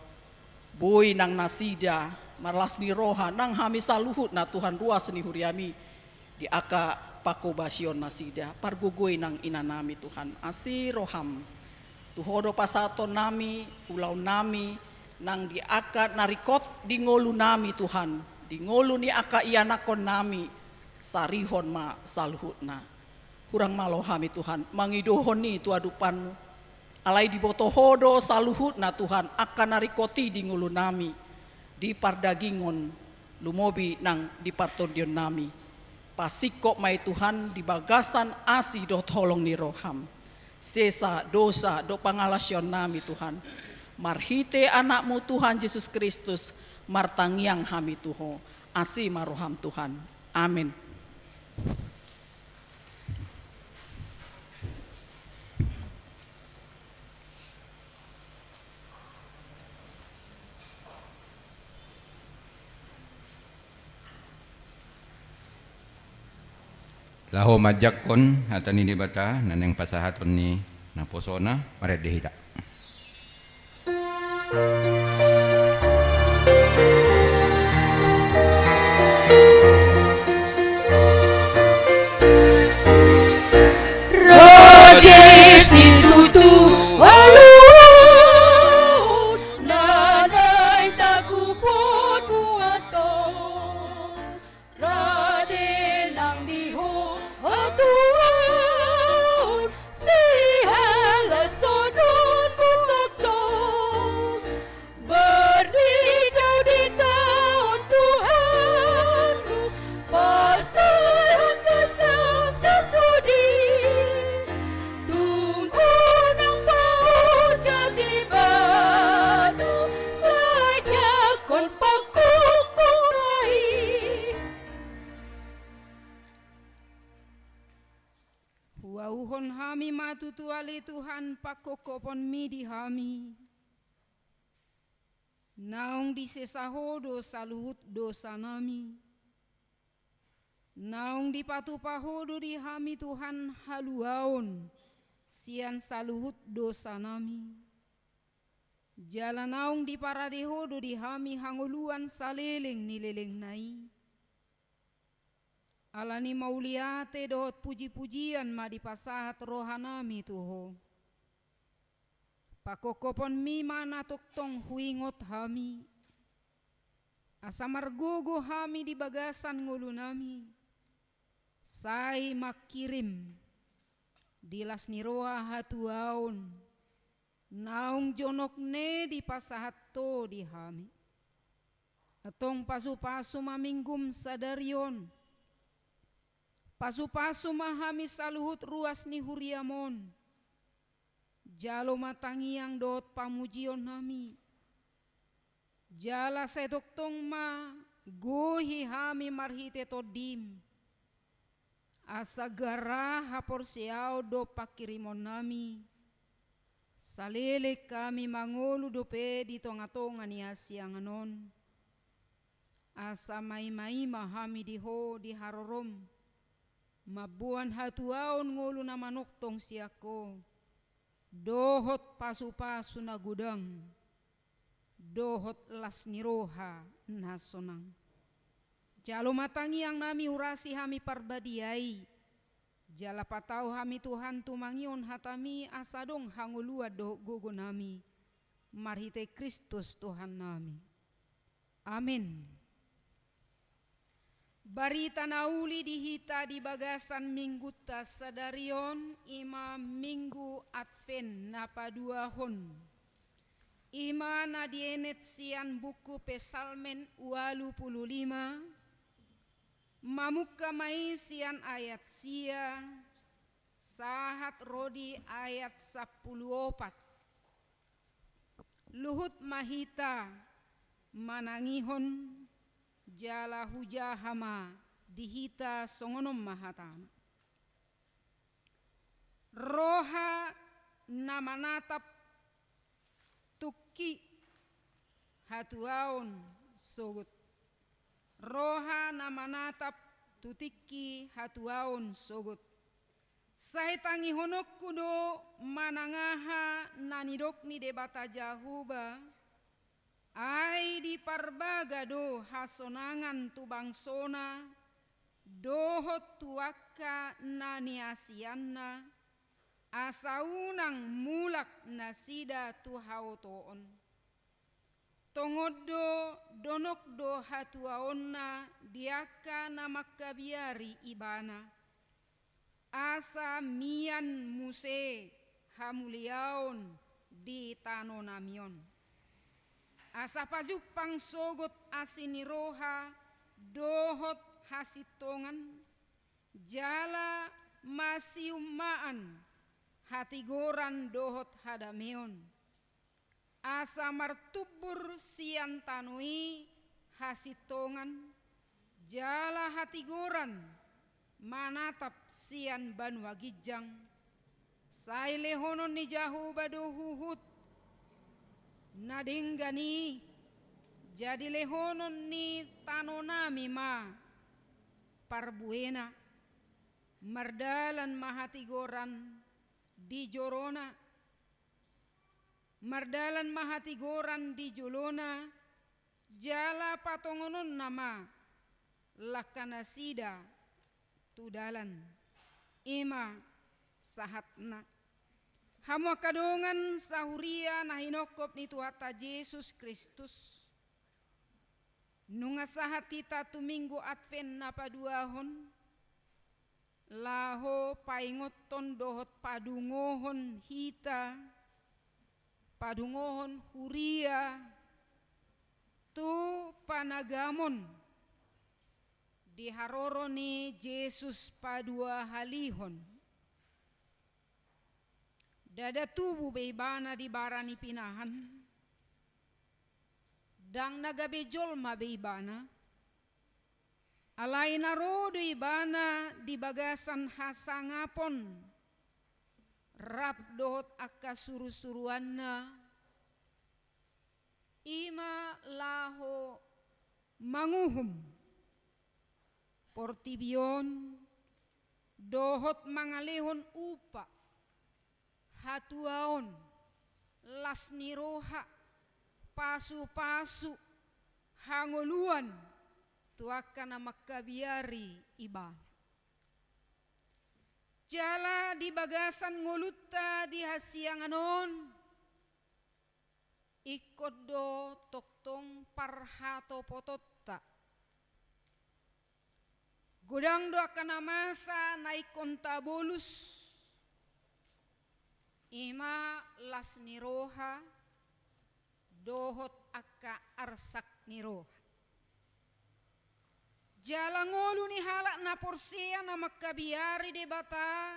Boi nang nasida marlas ni roha nang hami saluhutna Tuhan, ruas ni huriaMi, di angka pangkobasion nasida. Pargogoi nang inanami Tuhan, asi rohaM. Tu Ho do pasahatonnami ulaonnami, nang di angka na ringkot di ngolunami Tuhan, di ngolu ni angka ianakkonnami, sarihon ma saluhutna. Hurang malo hami Tuhan mangidohon i tu adopanMu. Alai diboto Ho do saluhutna Tuhan angka na ringkot i di ngolunami, di pardagingon, lumobi nang di partondionnami. Pasingkop ma i Tuhan di bagasan asi dohot holong ni rohaM. Sesa dosa dohot pangalaosionnami Tuhan. Marhite AnakMu Tuhan Jesus Kristus, martangiang hami tu Ho. Asi ma rohaM Tuhan. Amen. Laho manjangkon hata ni Debata na naeng pasahaton ni naposona, marende hita. Rade situtu haluaon na naeng tangkuponmu antong. Rade nang di Ho hatuaon, sihalashononmu tongtong. Berdiri di taon Tuhanmu, pasahat na sasudi. Tung ho nang paoja di batu, sai jangkon pangkongkong na i. Huauhon hami ma tutu ale Tuhan pangkongkoponMi di hami. Naung disesa Ho do saluhut dosanami. Naung dipatupa Ho do di hami Tuhan haluaon sian saluhut dosanami. Jala naung diparade Ho do di hami hangoluan saleleng ni lelengna i. Alani mauliate dohot pujipujian ma dipasahat rohanami tu Ho. PangkongkoponMi ma na tongtong huingot hami, asa margogo hami di bagasan ngolunami, sai mangkirim di las ni roha hatuaon naung jonok ne dipasahat Ho di hami. Antong pasupasu ma Minggum sadari on. Pasupasu ma hami saluhut ruas ni huriaM on. Jalo ma tangiang dohot pamujionnami. Jala sai tongtong ma gohi hami marhite TondiM. Asa gara haporseaon dohot pangkirimonnami, saleleng hami mangolu dope di tongatonga ni hasiangan on. Asa maimaima hami di Ho di harorom, mamboan hatuaon ngolu na manongtong sian Ho, dohot pasupasu na godang, dohot las ni roha na sonang. Jalo ma tangiangnami, urasi hami Parbadia i, jala patau hami Tuhan tumangihon hataMi asa adong hangoluan dohot gogonami, marhite Kristus Tuhannami. Amen. Barita na uli di hita di bagasan minggunta sadari on, i ma Minggu Advent na paduahon. I ma na dienet sian buku Psalmen ualu pulu lima, mamungka ma i sian ayat sia, Sahat ro di ayat sampulu opat. Luhut ma hita manangihon jala hujaha ma di hita songon on ma hatana. Roha na manatap tungki hatuaon sogot. Roha na manatap tu tingki hatuaon sogot. Sai tangihononku do manang aha na nidok ni Debata Jahowa, ai diparbaga do hasonangan tu bangsona, dohot tu angka na niasianna, asa unang mulak nasida tu haotoon. Tongon do, donok do hatuaonna di angka na mangkabiari ibana, asa mian muse hamuliaon di tano nami on. Asa pajumpang sogot asi ni roha dohot hasintongan, jala masiummaan hatigoran dohot hadameon. Asa martumbur sian tano i hasintongan, jala hatigoran manatap sian banua ginjang. Sai lehonon ni Jahowa do huhut na denggan i, jadi lehonon ni tano nami ma parbuena. Mardalan ma hatigoran di jorona, mardalan ma hatigoran di jolona, jala patongononna ma langka nasida tu dalan. I ma sahatna. Hamu angka dongan sahuria na hinophop ni Tuhanta Jesus Kristus, nunga sahat hita tu Minggu Advent na paduahon, laho paingothon dohot padungohon hita, padungohon huria tu panagamon di haroro ni Jesus paduahalihon. Ndada tubu be ibana di bara ni pinahan, ndang na gabe jolma be ibana, alai na ro do ibana di bagasan hasangapon rap dohot angka surusuruanna, i ma laho manguhum portibi on dohot mangalehon upa, hatuaon, las ni roha, pasupasu, hangoluan tu angka na mangkabiari ibana. Jala di bagasan ngolunta di hasiangan on, ingkon do tongtong parhatopotonta. Godang do angka na masa na ingkon tabolus, i ma las ni roha dohot angka arsak ni roha. Jala ngolu ni halak na porsea na mangkabiari Debata,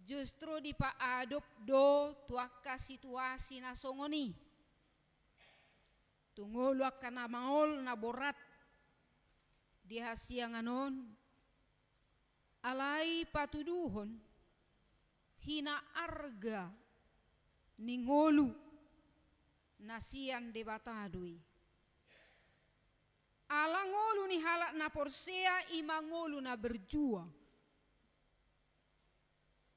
justru dipaadop do tu angka situasi na songon i. Tu ngolu angka na maol na borat di hasiangan on, alai patuduhon hina arga ni ngolu na sian Debata do i. Ala ngolu ni halak na porsea i ma ngolu na berjuang.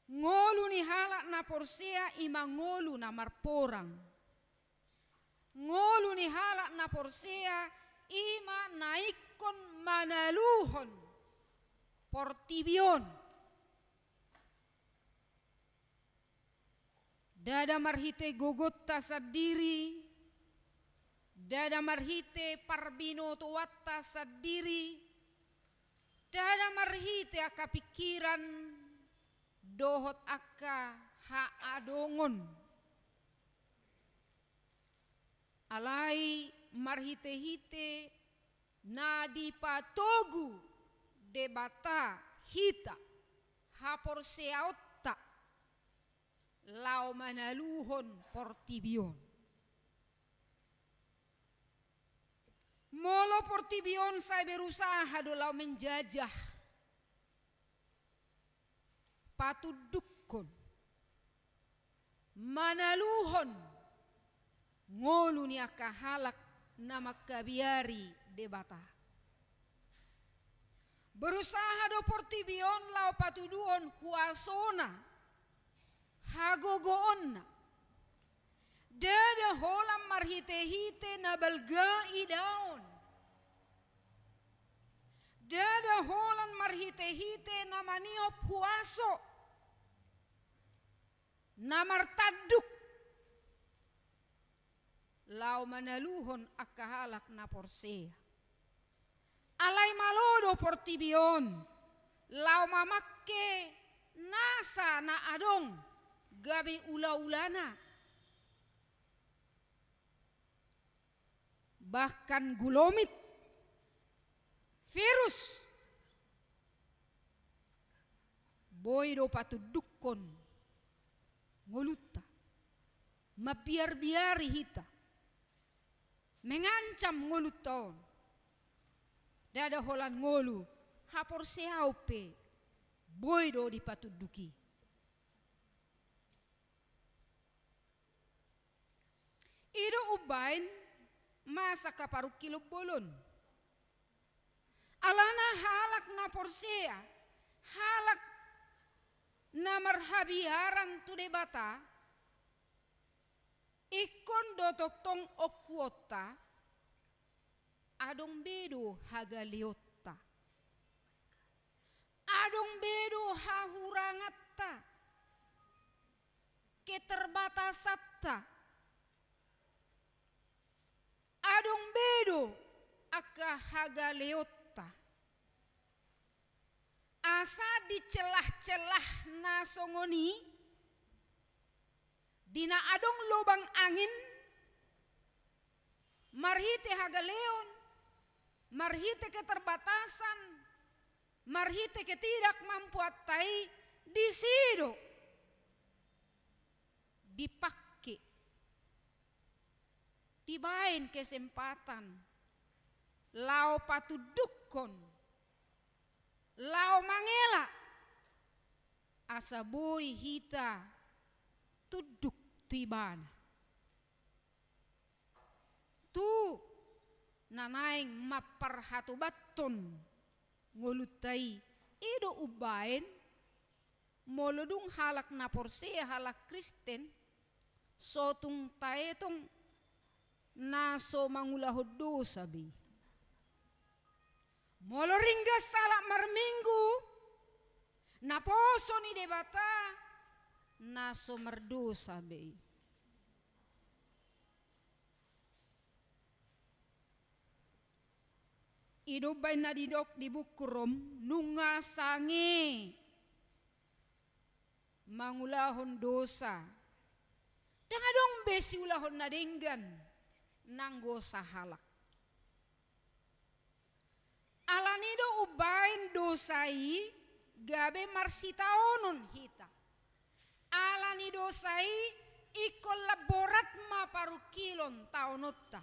Ngolu ni halak na porsea i ma ngolu na marporang. Ngolu ni halak na porsea i ma na ingkon manaluhon portibi on. Ndada marhite gogonta sandiri, ndada marhite parbinotoanta sandiri, ndada marhite angka pingkiran dohot angka haadongon. Alai marhitehite na dipatogu Debata hita, haporseaonta laho manaluhon portibi on. Molo portibi on sai berusaha do laho menjajah, patundukkon, manaluhon ngolu ni angka halak na mangkabiari Debata. Berusaha do portibi on laho patuduhon huasona, hagogoonna. Ndada holan marhite-hite na balga idaon. Ndada holan marhite-hite na maniop huaso, na martanduk laho manaluhon angka halak na porsea. Alai malo do portibi on laho mamangke nasa na adong gabe ula-ulana. Bahkan gulomit, virus, boi do patundukkon ngolunta, mambiar-biari hita, mengancam ngolunta on. Ndada holan ngolu, haporseaon pe boi do dipatunduki. I do umbaen masa angka parungkilon bolon. Alana halak na porsea, halak na marhabiaran tu Debata, ingkon do tongtong ongkuonta, adong be do hagaleonta, adong be do hahuranganta, keterbatasanta, adong be do angka hagaleonta. Asa di celah-celah na songon i, di na adong lobang angin, marhite hagaleon, marhite keterbatasan, marhite ketidakmampuanta i, disi do dipangke, dibaen kesempatan laho patundukkon, laho mangela, asa boi hita tunduk tu Ibana. Tu na naeng mamparhatobathon ngolunta i, i do umbaen, molo dung halak na porsea, halak Kristen, so tung taetong na so mangulahon dosa be. Molo ringgas halak marminggu, naposo ni Debata, na so mardosa be i. I do umbaen na didok di buku Rom, nunga sange mangulahon dosa. Ndang adong be siulahon na denggan nanggo sahalak. Alani do umbaen dosa i gabe marsitaonon hita. Alani dosa i ingkon lam borat ma parungkilon taononta.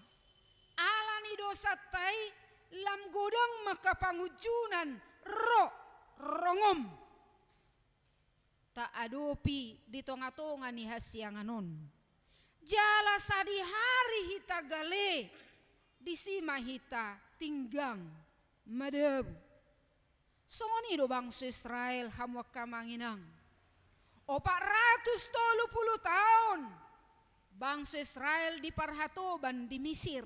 Alani dosanta i lam godang ma angka pangunjunan ro rongom taadopi di tonga-tonga ni hasiangan on. Jala sadihari hita gale, disi ma hita tinggang madabu. Songon i do bangso Israel, hamu angka amang inang. Opat ratus tolu pulu taon bangso Israel diparhatoban di Misir.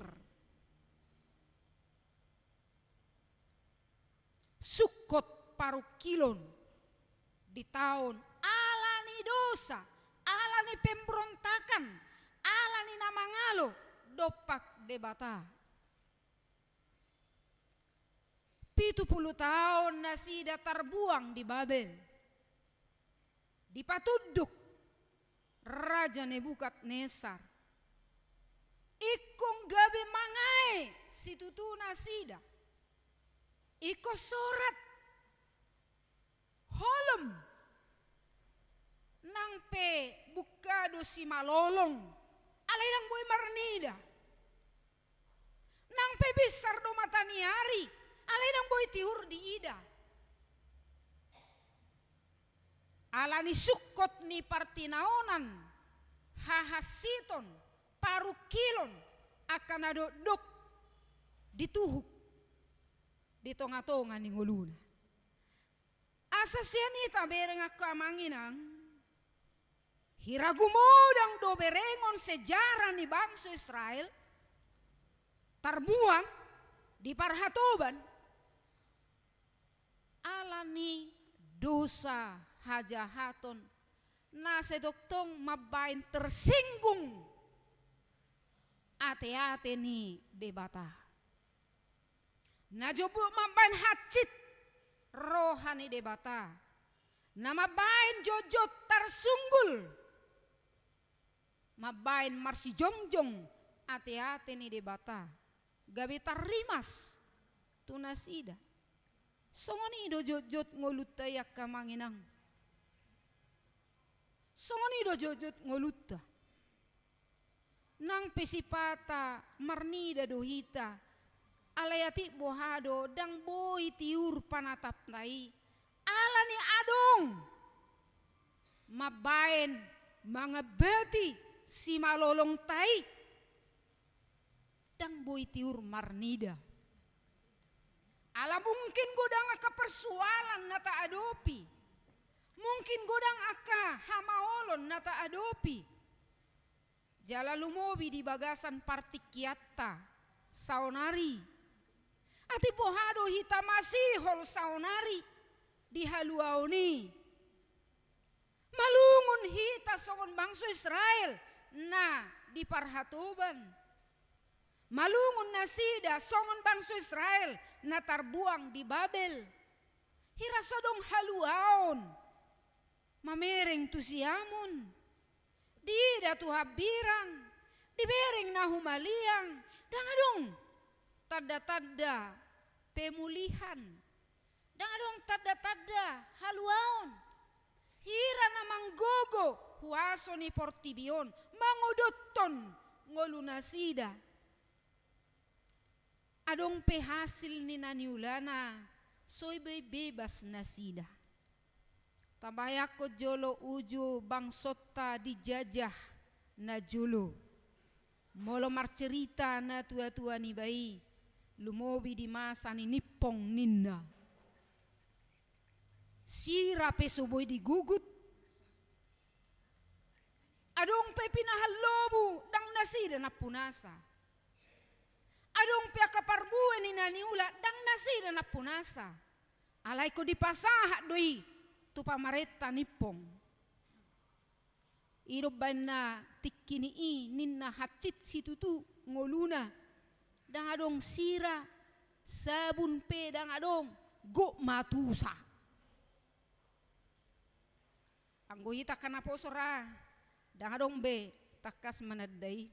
Sungkot parungkilon di taon alani dosa, alani pemberontakan, alani na mangalo dompak Debata. Pitu pulu taon nasida tarbuang di Babel. Dipatunduk Raja Nebukadnesar. Ingkon gabe mangae situtu nasida. Ingkon sorat holom Nang pe bungka do simalolong, alai ndang boi marnida. Nang pe binsar do mata ni ari, alai ndang boi tiur diida. Ala ni sungkot ni partinaonan, hahansiton, parungkilon, angka na dokdok dituhuk di tongatonga ni ngoluna. Asa sian i tabereng angka amang inang, hira gumodang do berengon sejarah ni bangso Israel, tarbuang di parhatoban, ala ni dosa hajahaton na sai tongtong mambaen tersinggung ateate ni Debata. Na jotjot mambaen hansit roha ni Debata. Na mambaen jotjot tarsunggul. Mambaen marsijongjong ateate ni Debata. Gabe tarrimas tu nasida. Songon i do jotjot ngolunta i angka amang inang. Songon i do jotjot ngolunta. Nang pe sipata marnida do hita, alai atik boha do ndang boi tiur panatapta i, ala ni adong mambaen mangambati simalolongta i, ndang boi tiur marnida. Ala mungkin godang angka persoalan na taadopi, mungkin godang angka hamaolon na taadopi. Jala lumobi di bagasan partingkianta saonari. Atik boha do hita masihol saonari di haluaon i. Malungun hita songon bangso Israel na di parhatoban. Malungun nasida songon bangso Israel na tarbuang di Babel. Hira so adong haluaon mamereng tu siamun, diida tu hambirang, dibereng na humaliang, ndang adong tanda-tanda pemulihan, ndang adong tanda-tanda haluaon. Hira na manggogo huaso ni portibi on mangodothon ngolunasida. Adong pe hasil ni na niulana, so boi bebas nasida. Tabayangkon jolo uju bangsonta dijajah najolo. Molo marcerita natuatua niba i, lumobi di masa ni Nippon ninna. Sira pe so boi digugut. Adong pe pinahan lobu, ndang nasida nampunasa. Adong pe angka parbue ni na niula, ndang nasida nampunasa. Alai ingkon dipasahat do i tu pamarenta Nippon. I do umbaen na tingki ni i ninna hansit situtu ngoluna. Ndang adong sira, sabun pe ndang adong, gok ma tusa. Anggo hita angka naposo ra, ndang adong be tangkas mananda i.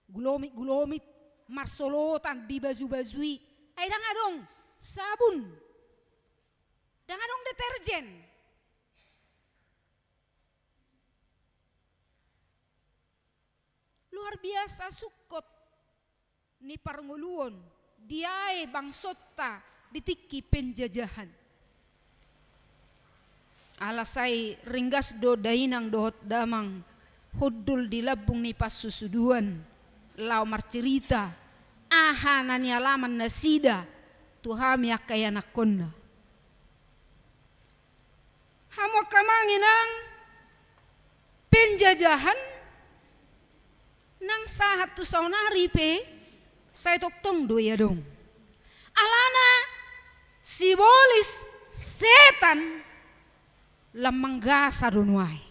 Gulomit-gulomit marsolotan di baju-baju i. Ai ndang adong sabun. Ndang adong deterjen. Luar biasa sungkot ni parngoluon diae bangsonta di tingki penjajahan. Ala sai ringgas do dainang dohot damang hundul di lambung ni pansusuduan laho marcerita aha na nialaman nasida tu hami angka ianakhonna. Hamu angka amang inang, penjajahan nang sahat tu saonari pe sai tongtong do i adong. Alana sibolis setan lam manggasa do nuaeng.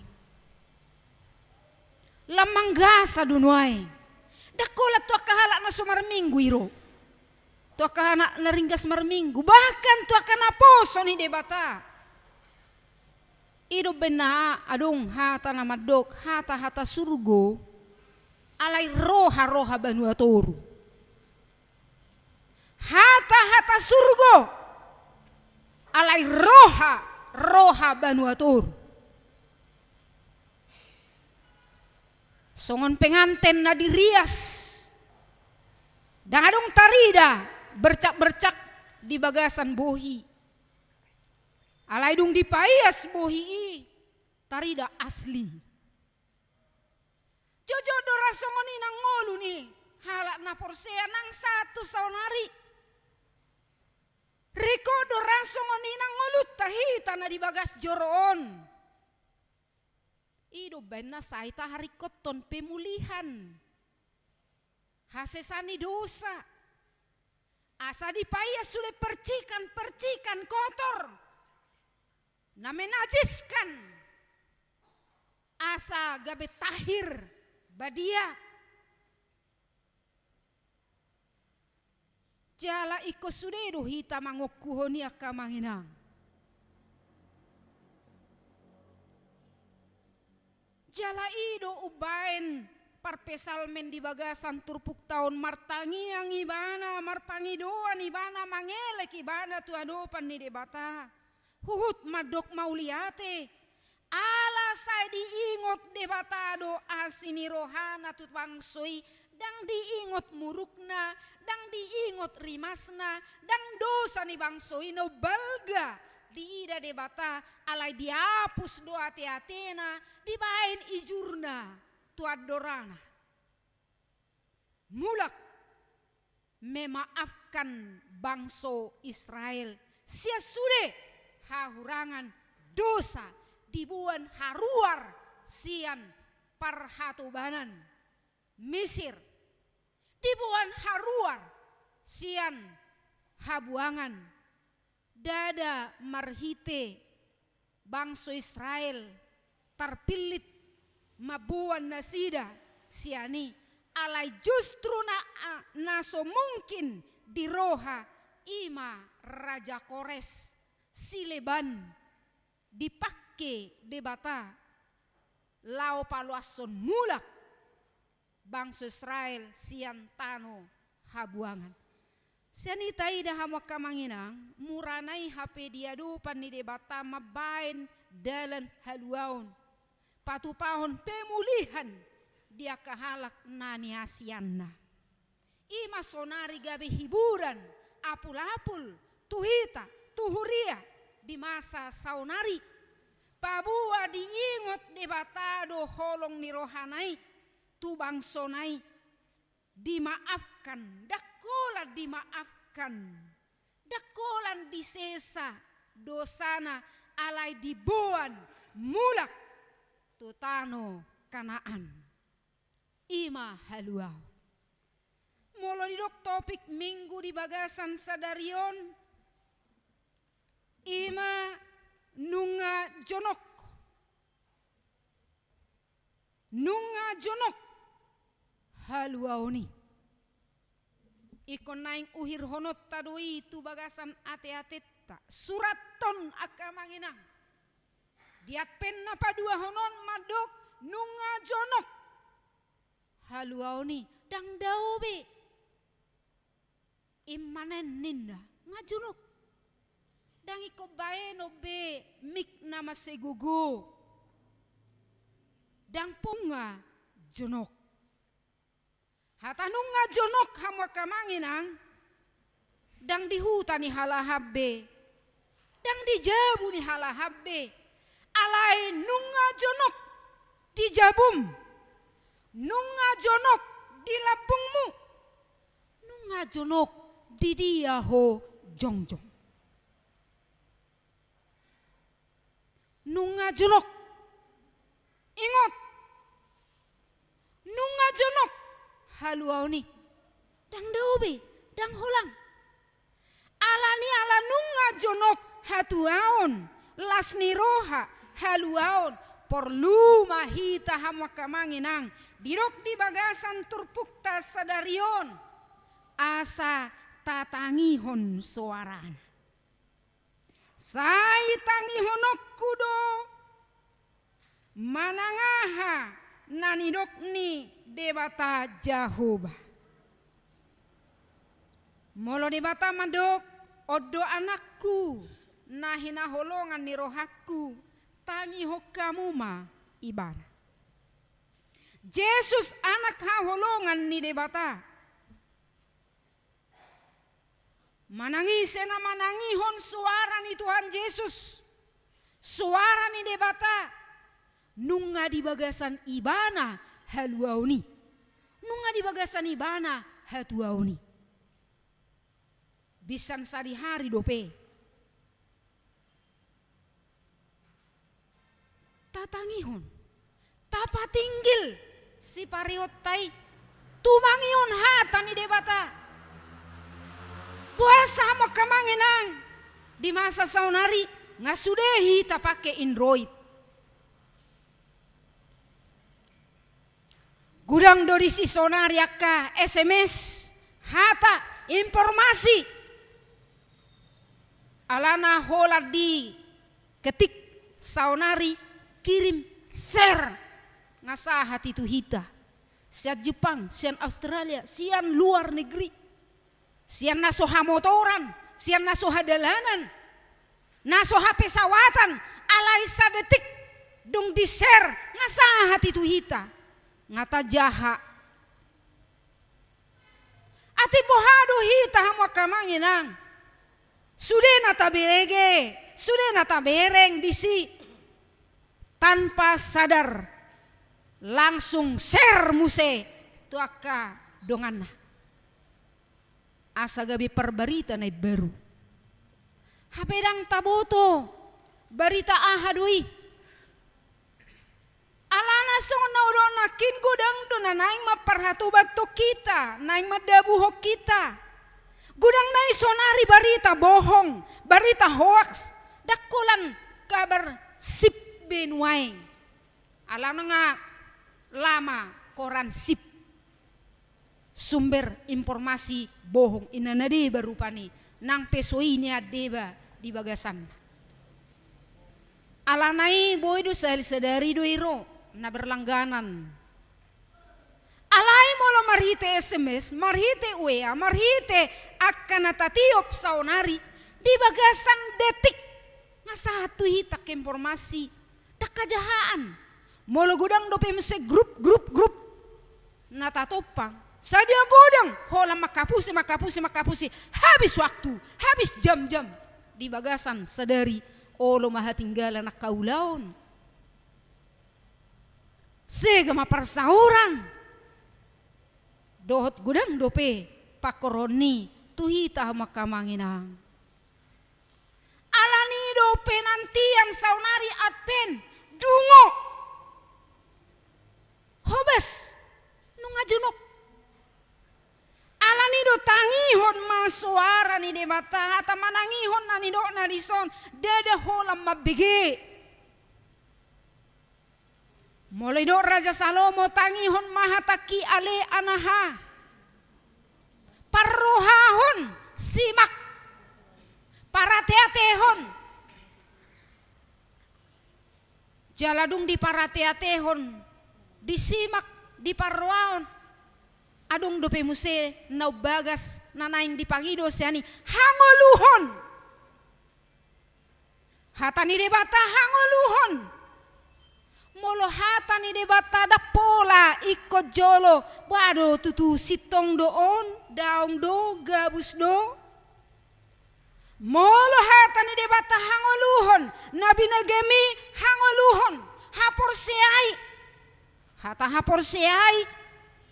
Lam manggasa do nuaeng. Ndang holan tu angka halak na so marminggu i ro. Tu angka halak na ringgas marminggu, bahkan tu angka naposo ni Debata. I do umbaen na adong hata na mandok, hata-hata surgo, alai roha-roha banua toru. Hata-hata surgo, alai roha-roha banua toru. Songon penganten na dirias, ndang adong tarida bercak-bercak di bagasan bohi. Alai dung dipaias bohi i, tarida asli. Jotjot do ra songon i nang ngolu ni halak na porsea nang sahat tu saonari. Ringkot do ra songon i nang ngolunta hita na di bagas joro on. I do umbaen na sai taharingkothon pemulihan hasesaan ni dosa. Asa dipaias sude percikan-percikan kotor na menajiskan, asa gabe tahir, badia. Jala ingkon sude do hita mangongkuhon i, angka amang inang. Jala i do umbaen parpsalmen di bagasan turpukta on martangiang ibana, marpangidoan ibana, mangelek ibana tu adopan ni Debata. Huhut mandok mauliate, ala sai diingot Debata do asi ni rohana tu bangso i, ndang diingot murukna, ndang diingot rimasna, ndang dosa ni bangso i na umbalga diida Debata, alai diapus do ate-atena, dibaen ijurna tu andorana. Mulak memaafkan bangso Israel sian sude hahurangan, dosa, diboan haruar sian parhatobanan Misir, diboan haruar sian habuangan. Ndada marhite bangso Israel tarpillit mamboan nasida sian i, alai justru na, na so mungkin di roha i ma Raja Kores, sileban dipangke Debata laho paloashon mulak bangso Israel sian tano habuangan. Sian i taida hamu angka amang inang, murana i hape di adopan ni Debata mambaen dalan haluaon, patupahon pemulihan di angka halak na niasianna. I ma saonari gabe hiburan apul-apul tu hita, tu huria di masa saonari. Paboa diingot Debata do holong ni rohana i tu bangsona i, dimaafkan, ndang holan dimaafkan, ndang holan disesa dosana, alai diboan mulak tu tano Kanaan. I ma haluaon. Molo didok topik Minggu di bagasan sadari on, i ma nunga jonok. Nunga jonok haluaon i. Ingkon naeng uhirhononta do i tu bagasan ate-atenta. Surathon angka amang inang. Di Advent na paduahon on mandok nunga jonok haluaon i, ndang dao be. Immanen ninna, nga jonok. Ndang ingkon baenon be mik na mansai gogo. Ndang pola nga jonok. Hata nunga jonok hamu angka amang inang, ndang di huta ni halahan be, ndang di jabu ni halahan be, alai nunga jonok di jabum, nunga jonok di lambungmu, nunga jonok di dia ho jongjong. Nunga jonok. Ingot. Nunga jonok haluaon i. Ndang dao be, ndang holan. Alani ala nunga jonok hatuaon, las ni roha, haluaon, porlu ma hita hamu angka amang inang, didok di bagasan turpukta sadari on, asa tatangihon soarana. Sai tangihononku do manang aha na nidok ni Debata Jahowa. Molo Debata mandok, on do anakku na hinaholongan ni rohangku, tangihon hamu ma ibana. Jesus anak haholongan ni Debata. Manang ise na manangihon suara ni Tuhan Jesus, suara ni Debata, nunga di bagasan ibana haluaon i, nunga di bagasan ibana hatuaon i. Binsan sadihari dope tatangihon, tapatinggil sipareonta i tumangihon hata ni Debata. Boasa hamu angka amang inang, di masa saonari nga sude hita pake Android. Godang do disi saonari angka S M S, hata, informasi. Alana holan diketik saonari, kirim, share, nga sahat i tu hita. Sian Jepang, sian Australia, sian luar negeri. Sian na so hamotoran, sian na so hadalanan, na so hapesawatan, alai sadetik dung di-share nga sahat i tu hita, nga tajaha. Atik boha do hita hamu angka amang inang, sude na tabege, sude na tabereng disi, tanpa sadar langsung share muse tu angka donganna. Asa gabe parbarita na imbaru. Hape ndang taboto barita aha do i. Alana songon na hudok nangkin, godang do na naeng mamparhatobathon hita, naeng mandabuhon hita. Godang nai saonari barita bohong, barita hoaks, ndang holan kabar sip be nuaeng. Alana nga lama koran sip. Sumber informasi bohong, inna na deba rupani, nang pe so i nian deba di bagasanna. Alana i boi do sahali sadari do i ro, na berlangganan. Alai molo marhite S M S, marhite W A, marhite angka na tatiop saonari, di bagasan detik nga sahat tu hita angka informasi, ndang hajahaan. Molo godang dope muse grup, grup, grup na tatompang, sadia godang holan manghapusi, manghapusi, manghapusi, habis waktu, habis jam-jam di bagasan sadari, olo ma hatinggalan angka ulaon. Sega ma parsaoran. Dohot godang dope pangkorhon i tu hita hamu angka amang inang. Alani do penantian saonari Advent, dungo. Hobas, nunga jonok. Alani do tangihon ma soara ni Debata, hata manangihon na nidokna dison, ndada holan mambege. Molo idok Raja Salomo, tangihon ma hatangki ale anaha. Parrohahon, simak. Parateatehon. Jala dung diparateatehon, disimak, diparrohahon. Adong dope muse na umbagas na naeng dipangido sian i, hangoluhon. Hata ni Debata hangoluhon. Molo hata ni Debata ndang pola ingkon jolo, boha do tutu, sintong do on, daong do, gabus do. Molo hata ni Debata hangoluhon, na binegemi hangoluhon, haporseai. Hata haporseai,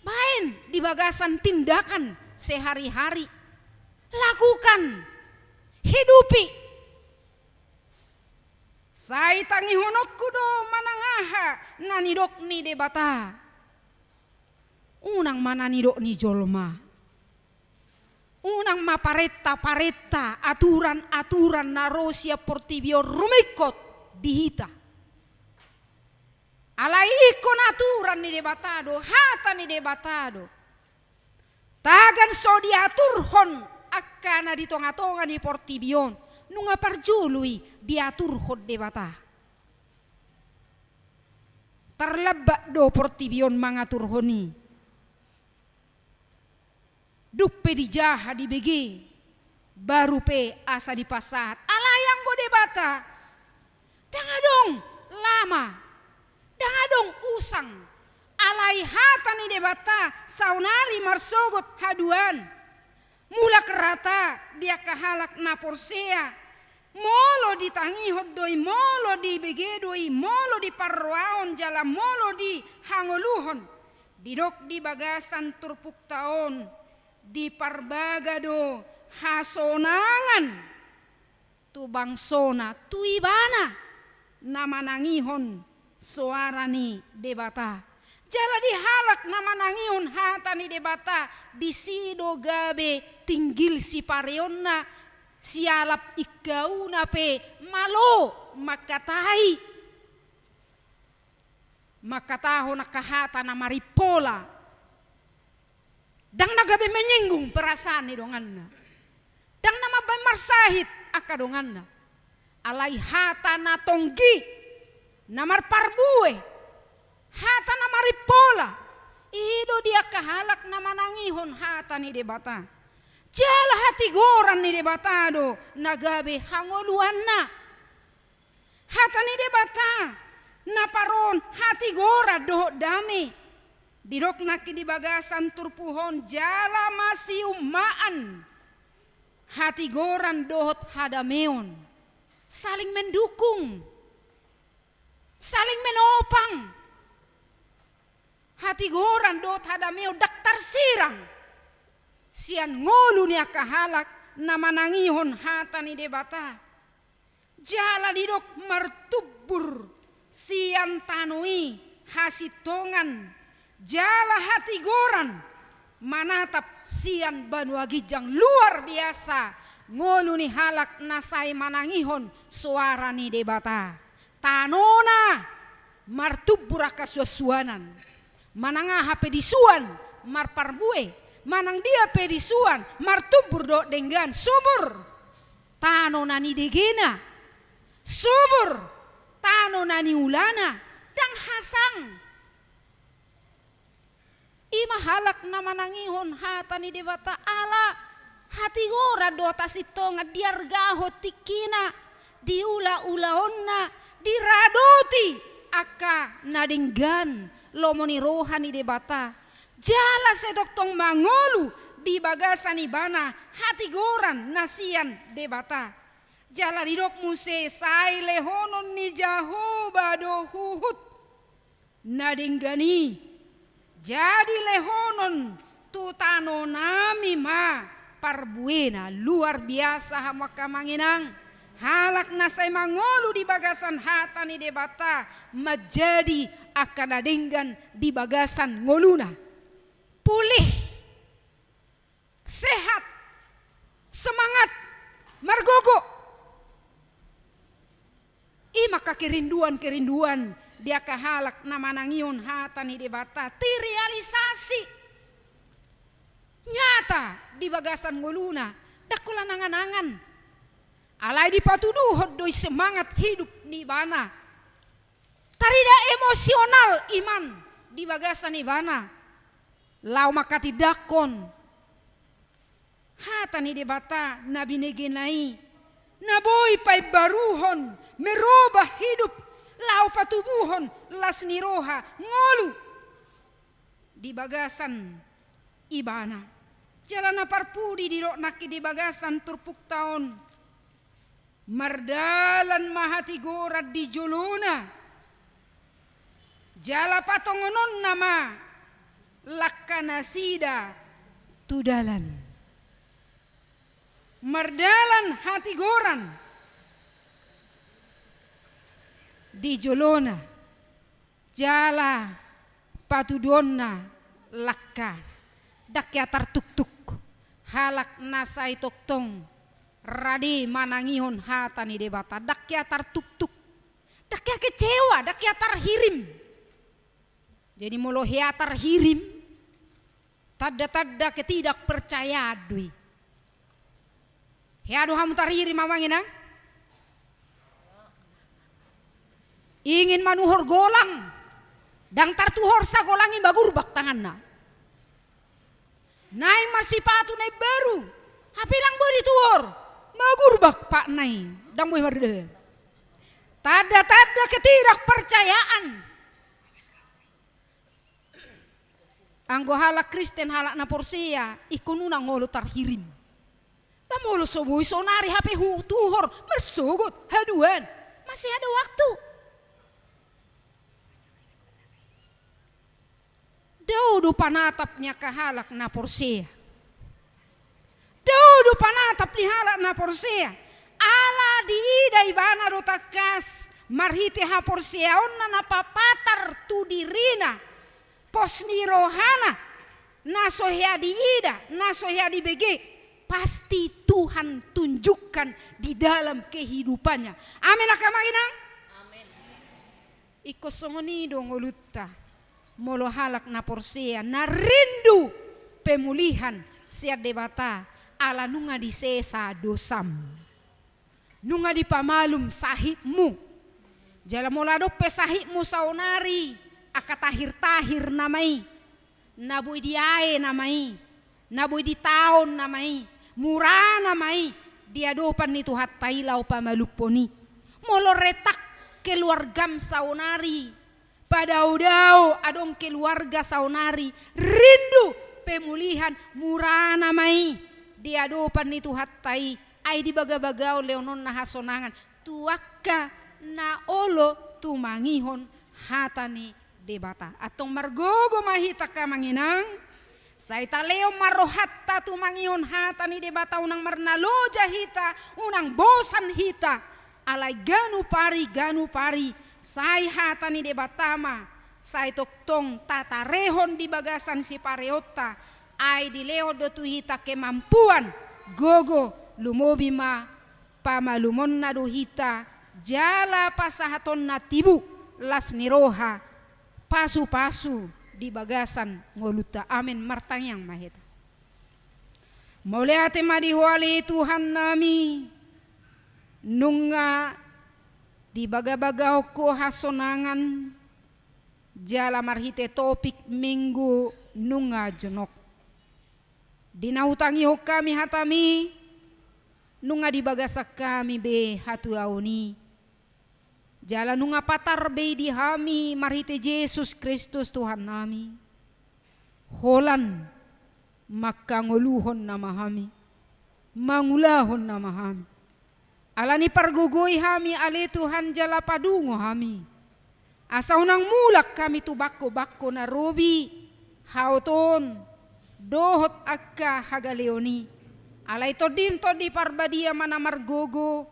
baen di bagasan tindakan sehari-hari. Lakukan, hidupi. Sai tangihononku do manang aha na nidok ni Debata. Unang ma na nidok ni jolma. Unang ma parenta-parenta, aturan-aturan na ro sian portibi on rumingkot di hita. Alai ingkon aturan ni Debata do, hata ni Debata do. Tagan so diaturhon angka na di tonga-tonga ni portibi on, nunga parjolo i diaturhon Debata. Tarlambat do portibi on mangaturhon i. Dung pe dijaha, dibege, baru pe asa dipasahat. Alai anggo Debata, ndang adong lama, ndang adong usang. Alai hata ni Debata saonari marsogot haduan. Mulak rata di angka halak na porsea, molo ditangihon do i, molo dibege do i, molo diparrohahon jala molo dihangoluhon, didok di bagasan turpukta on, diparbaga do hasonangan tu bangsona, tu ibana na manangihon soara ni Debata. Jala di halak na manangihon hata ni Debata, disi do gabe tinggil sipareonna, sialap ingkauna pe malo mangkatai. Mangkatahon angka hata na marimpola. Ndang na gabe menyinggung perasaan ni donganna. Ndang na mambaen marsahit angka donganna. Alai hata na tonggi, na marparbue, hata na marimpola, i do di angka halak na manangihon hata ni Debata. Jala hatigoran ni Debata do na gabe hangoluanna. Hata ni Debata na paroon hatigoran dohot dame. Didok nangkin di bagasan turpuk on, jala masiummaan hatigoran dohot hadameon, saling mendukung, saling menopang. Hatigoran dohot hadameon ndang tarsirang sian ngolu ni angka halak na manangihon hata ni Debata. Jala didok martumbur sian tano i hasintongan jala hatigoran manatap sian banua ginjang. Luar biasa ngolu ni halak na sai manangihon soara ni Debata. Tanona martumbur angka suansuanan. Manang aha pe disuan marparbue, manang dia pe disuan martumbur dohot denggan, subur tano na nidegena, subur tano na niulana, ndang hasang. I ma halak na manangihon hata ni Debata, ala hatigoran dohot hasintongan, diargahon tingkina, diulaulaonna, diradoti angka na denggan lomo ni roha ni Debata. Jala sai tongtong mangolu di bagasan ibana hatigoran na sian Debata. Jala didok muse, sai lehonon ni Jahowa do huhut na denggan i, jadi lehonon tu tanonami ma parbuena. Luar biasa hamu angka amang inang. Halak na sai mangolu di bagasan hata ni Debata, manjadi angka na denggan di bagasan ngoluna. Pulih, sehat, semangat, margogo. I ma angka kerinduan-kerinduan di angka halak na manangihon hata ni Debata, terealisasi nyata di bagasan ngoluna, ndang holan angan-angan. Alai dipatuduhon do i semangat hidup ni ibana. Tarida emosional iman di bagasan ibana laho mangkatindangkon hata ni Debata na binegena i, na boi paimbaruhon, merubah hidup, laho patubuhon las ni roha, ngolu di bagasan ibana. Jala na parpudi didok nangkin di bagasan turpukta on, mardalan ma hatigoran di jolona, jala patongononna ma langkanasida tu dalan. Mardalan hatigoran di jolona, jala patuduonna langkana. Ndang hea tartuktuk halak na sai tongtong rade manangihon hata ni Debata. Ndang hea tartuktuk, ndang hea kecewa, ndang hea tarhirim. Jadi molo hea tarhirim, tanda-tanda ketidakpercayaan do i. Hea do hamu tarhirim, amang inang? Ingin manuhor golang, ndang tartuhorsa golang i, magurbak tanganna. Naeng marsipatu na imbaru, hape ndang boi dituhor, magurbak patna i, ndang boi mardalan. Tanda-tanda ketidakpercayaan. Anggo halak Kristen, halak na porsea, ingkon unang olo tarhirim. Ba molo so boi saonari hape hutuhor, marsogot, haduan, masih ada waktu. Dao do panatap ni angka halak na porsea. Dao do panatap ni halak na porsea. Ala diida ibana do tangkas marhite haporseaonna na papatar tu dirina, pos ni rohana, na so hea diida, na so hea dibege, pasti Tuhan tunjukkan di dalam kehidupannya. Amin, angka amang inang? Amin. Ingkon songon i do ngolunta, molo halak na porsea, na rindu pemulihan sian Debata, ala nunga disesa dosam. Nunga dipamalum sahitmu. Jala molo adong pe sahitmu saonari, angka tahir-tahir nama i, na boi diae nama i, na boi ditaon nama i, mura nama i di adopan ni Tuhanta i laho pamalumhon i. Molo retak keluargam saonari, padao-dao adong keluarga saonari, rindu pemulihan, mura nama i di adopan ni Tuhanta i, ai dibagabagaon lehononna hasonangan tu angka na olo tumangihon hata ni Debata. Antong margogo ma hita, angka amang inang. Sai talehon ma rohanta tumangihon hata ni Debata, unang marnaloja hita, unang bosan hita. Alai ganup ari, ganup ari, sai hata ni Debata ma sai tongtong tatarehon di bagasan sipareonta, ai dilehon do tu hita kemampuan, gogo, lumobi ma pamalumonna do hita, jala pasahatonna tibu, las ni roha, pasu-pasu di bagasan ngolunta. Amin. Martangiang ma hita. Mauliate ma di Ho ale Tuhan nami, nunga dibagabagahon Ho hasonangan, jala marhite topik Minggu nunga jonok. Di na hutangihon hami hataMi, nunga di bagasan hami be hatuaon i. Jala nunga patar be i di hami marhite Jesus Kristus Tuhan nami. Holan mangkangoluhon nama hami, mangulahon nama hami. Alani pargogoi hami ale Tuhan jala padungo hami. Asa unang mulak hami tu bangko-bangko na robi, haotoon, dohot angka hagaleon i. Alai TondiM, Tondi Parbadia ma na margogo,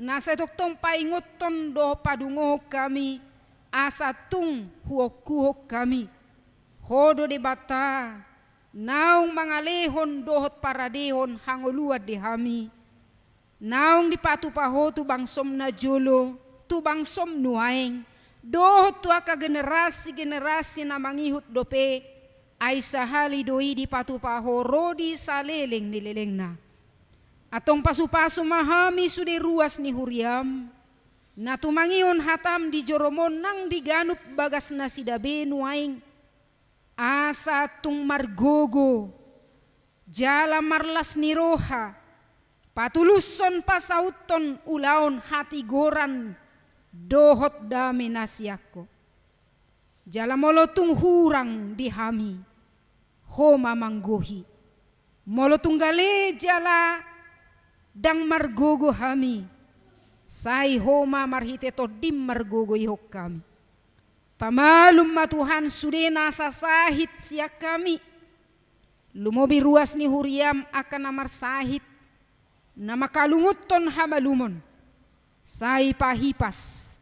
na sai tongtong paingothon dohot padungohon hami, asa tung huongkuhon hami. Ho do Debata, naung mangalehon dohot paradehon hangoluan di hami. Naung dipatupa Ho tu bangsoM na jolo, tu bangsoM nuaeng, dohot tu angka generasi-generasi na mangihut dope, ai sahali do i dipatupa Ho ro di saleleng ni lelengna. Antong pasu-pasu ma hami sude ruas ni huriaM, na tumangihon hataM di joroMon nang di ganup bagas nasida be nuaeng, asa tung margogo, jala marlas ni roha, patulushon pasauthon ulaon hatigoran dohot dame na sian Ho. Jala molo tung hurang di hami, Ho ma manggohi. Molo tung gale jala ndang margogo hami, sai Ho ma marhite TondiM margogoihon hami. Pamalum ma Tuhan sude nasa sahit sian hami. Lumobi ruas ni huriaM angka na marsahit, na mangkalungunhon hamalumon. Sai pahipas,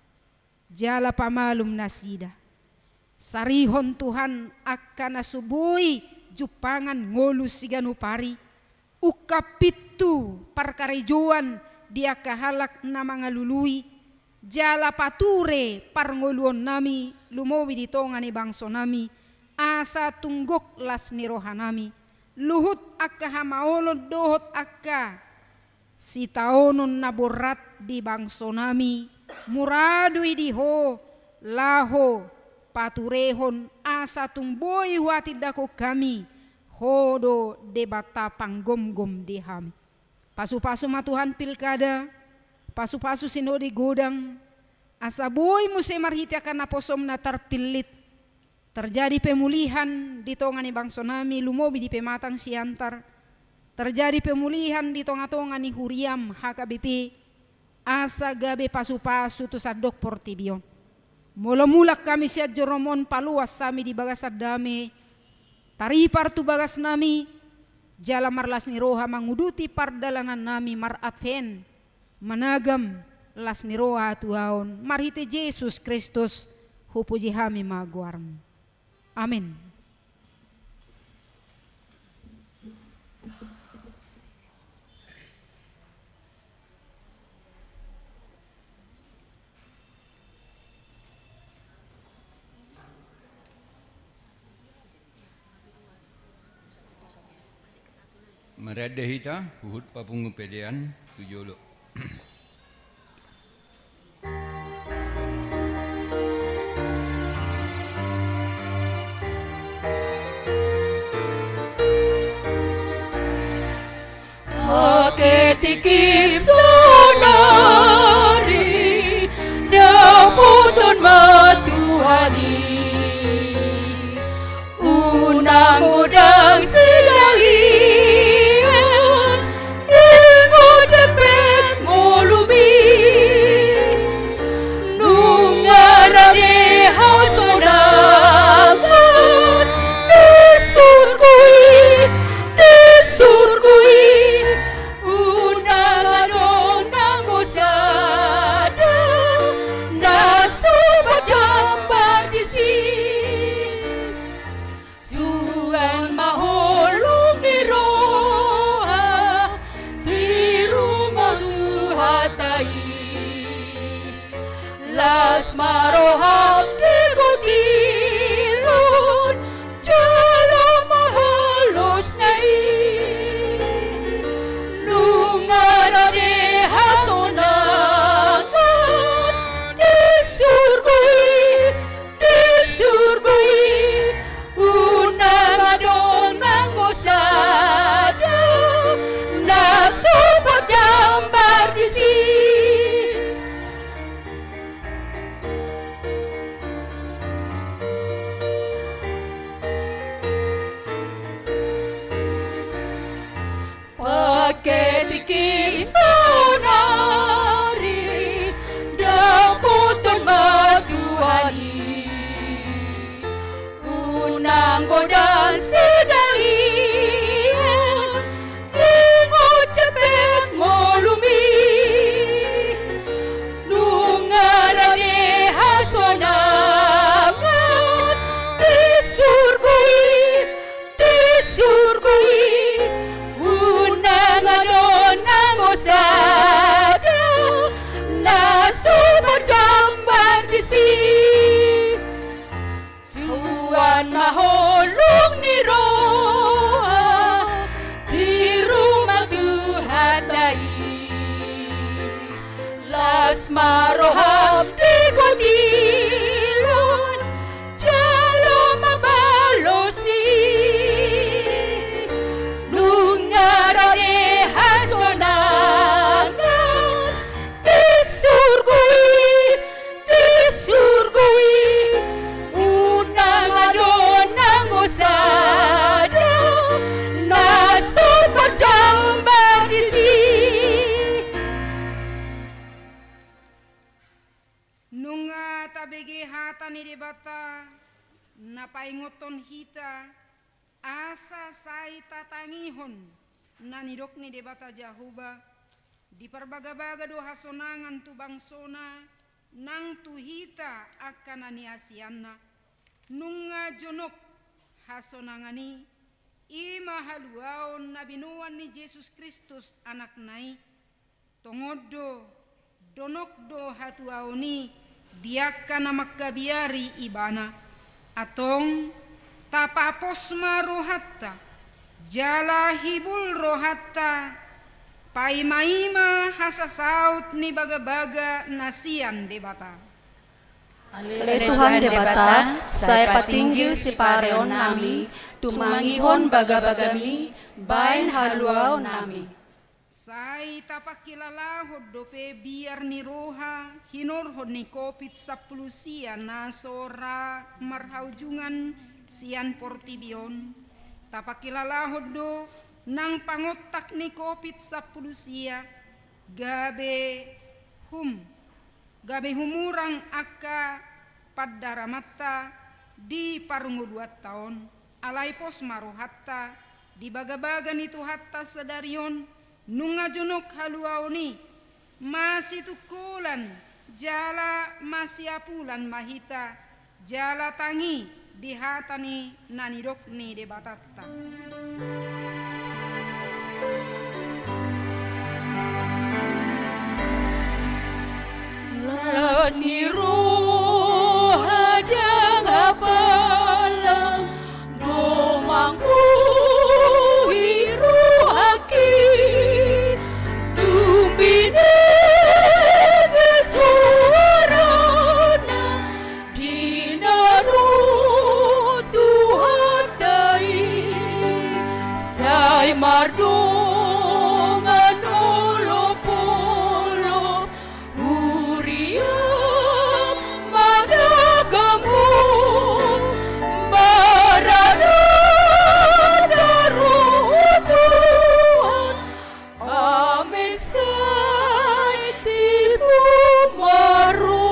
jala pamalum nasida. Sarihon Tuhan angka na so boi jumpangan ngolu siganup ari, ungkap pintu parkarejoan di angka halak na mangalului, jala pature parngoluonnami lumobi di tonga ni bangsonami, asa tung gok las ni rohanami, luhut angka hamaolon dohot angka sitaonon na borat di bangsonami, mura do i di Ho, laho paturehon asa tung boi huhatindangkon hami, Ho do Debata panggomgom di hami. Pasu-pasu ma Tuhan pilkada, pasu-pasu sinode godang, asa boi muse marhite angka naposoM na tarpillit, terjadi pemulihan di tonga ni bangso nami, lumobi di pematang Siantar, terjadi pemulihan di tonga-tonga ni huriam H K B P, asa gabe pasu-pasu tu sandok portibi on. Molo mulak hami sian joroM on, paluas hami di bagasan dame, taripar tu bagas nami, jala marlas ni roha manguduti pardalanan nami mar-Advent, managam las ni roha hatuaon, marhite Jesus Kristus, hupuji hami ma goarMu. Amin. Marende hita, huhut papungu pelean tu jolo. Ake tingki saonari, dapoton ma Tuhan i. Unang godang sidalian, ingot jempek ngolumi. Nunga rade hasonangan di surgo i, di surgo i. Unang adong nanggo sada na so pajambar disi. Suan ma holong ni roha di ruma Tuhanta i. Las ma roham di kotilon, jalo ma holosna i. Nunga rade hasonangan di surgo i, di surgo i, unang adong nanggo sada na so pajambar disi. Ake tingki saonari, dapoton ma Tuhan i. Unang godang sidalian, ingot jempek ngolumi. Nunga rade hasonangan di surgo i, di surgo i, unang adong nanggo sada na so pajambar disi. Suan ma holong ni roha di ruma Tuhanta i. Las ma roham di kotilon, jalo ma balos ni. Nunga rade hasonangan di surgo i, di surgo i, unang adong nanggo sada na so pajambar disi. Nunga tabege hata ni Debata na paingothon hita, asa sai tatangihon na nidok ni Debata Jahowa, diparbagabaga do hasonangan tu bangsona, nang tu hita angka na niasianna. Nunga jonok hasonangan i, i ma haluaon na binoan ni Jesus Kristus Anakna i. Tongon do, donok do hatuaon i di angka na mangkabiari Ibana. Antong, tapapos ma rohanta, jala hibul rohanta, paimaima hasasaut ni bagabaga na sian Debata. Ale Tuhan Debata, sai patinggil sipareon nami, tumangihon bagabaga mi, baen haluaon nami. Sai tapangkilalahon dope biar ni roha hinorhon ni Covid sampulu sia na so ra marhaujungan sian portibi on, tapangkilalahon do nang pangontak ni Covid sampulu sia, gabe hum, gabe humurang angka pandaramanta di parngoluanta on, alai pos ma rohanta di bagabaga ni Tuhanta sadari on, nunga jonok haluaon i, masitungkolan jala masiapulan ma hita, jala tangi di hata ni na nidok ni Debatanta. Las ni roha ndang apala, domang roha i rohangki, tung binege soarana di na ro Tuhanta i, sai mardongan olopolop huria mandagamon, marada taro Tuhan, amen, sai tibu ma ro.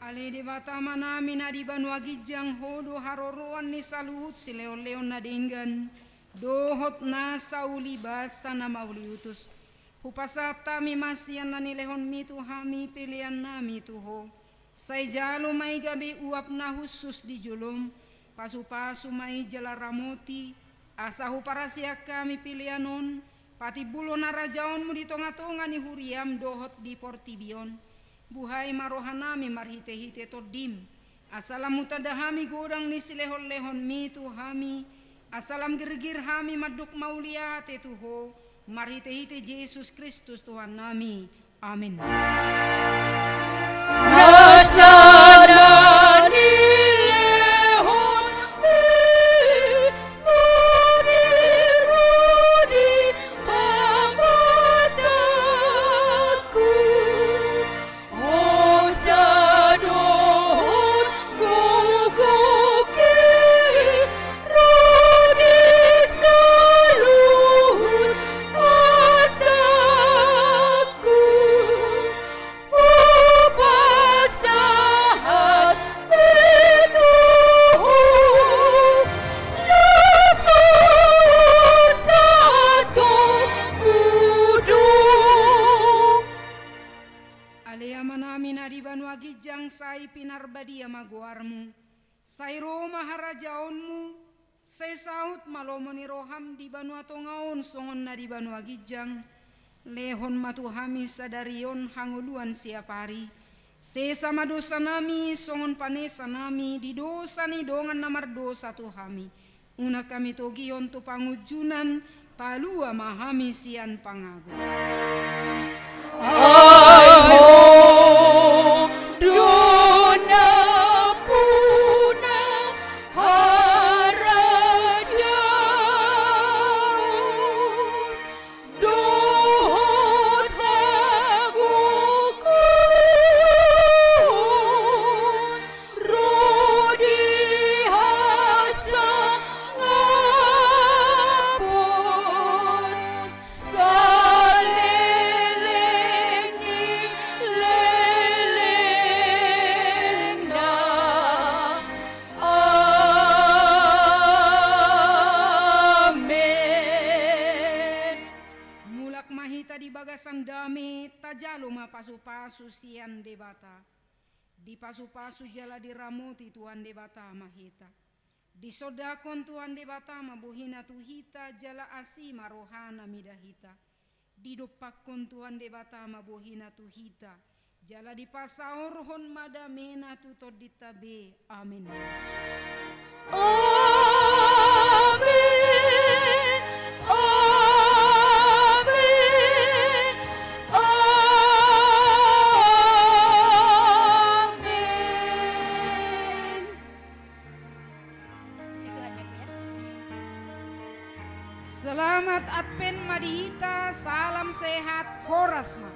Ale Debata Amanami na di banua ginjang, Ho do haroroan ni saluhut silehonlehon na denggan dohot nasa ulibasa na mauliutus. Hupasahat hami ma sian na nilehonmi tu hami peleannami tu Ho. Sai jalo ma i gabe uap na hushus di jolom, pasupasu ma i jala ramoti, asa huparasiak hami pelean on patimbulhon harajaonmu di tongatonga ni huriam dohot di portibi on. Buhai ma rohanami marhitehite Tondim, asa lam hutanda hami godang ni silehonlehonmi tu hami, asa lam girgir hami mandok mauliate tu Ho, marhitehite Jesus Kristus Tuhannami. Amen. Nasa na nilehonmi bani ro di pamatangku, hosa dohot gogoki ro di saluhut artangku. Hupasahat i tu Ho na so sahat tu godang. Ale Amanami na di banua ginjang, sai pinarbadia ma goarmu. Sai ro ma harajaonmu, sai saut ma lomo ni roham di banua tonga on songon na di banua ginjang. Lehon ma tu hami sadari on hangoluan siapari. Sesa ma dosanami songon panesanami di dosa ni dongan na mardosa tu hami. Unang hami togihon tu pangunjunan, palua ma hami sian pangago. Ai Ho do nampuna harajaon dohot hagogoon ro di hasangapon saleleng ni lelengna. Amen. Mulak ma hita di bagasan dame, tajalo ma pasupasu sian Debata. Dipasupasu jala diramoti Tuhan Debata ma hita. Disondangkon Tuhan Debata ma bohina tu hita, jala asi ma rohana mida hita. Didompakkon Tuhan Debata ma bohina tu hita, jala dipasaorhon ma damena tu tondinta be. Amen. Amen. Amen. Amen. Selamat Advent ma di hita, salam sehat, horas ma.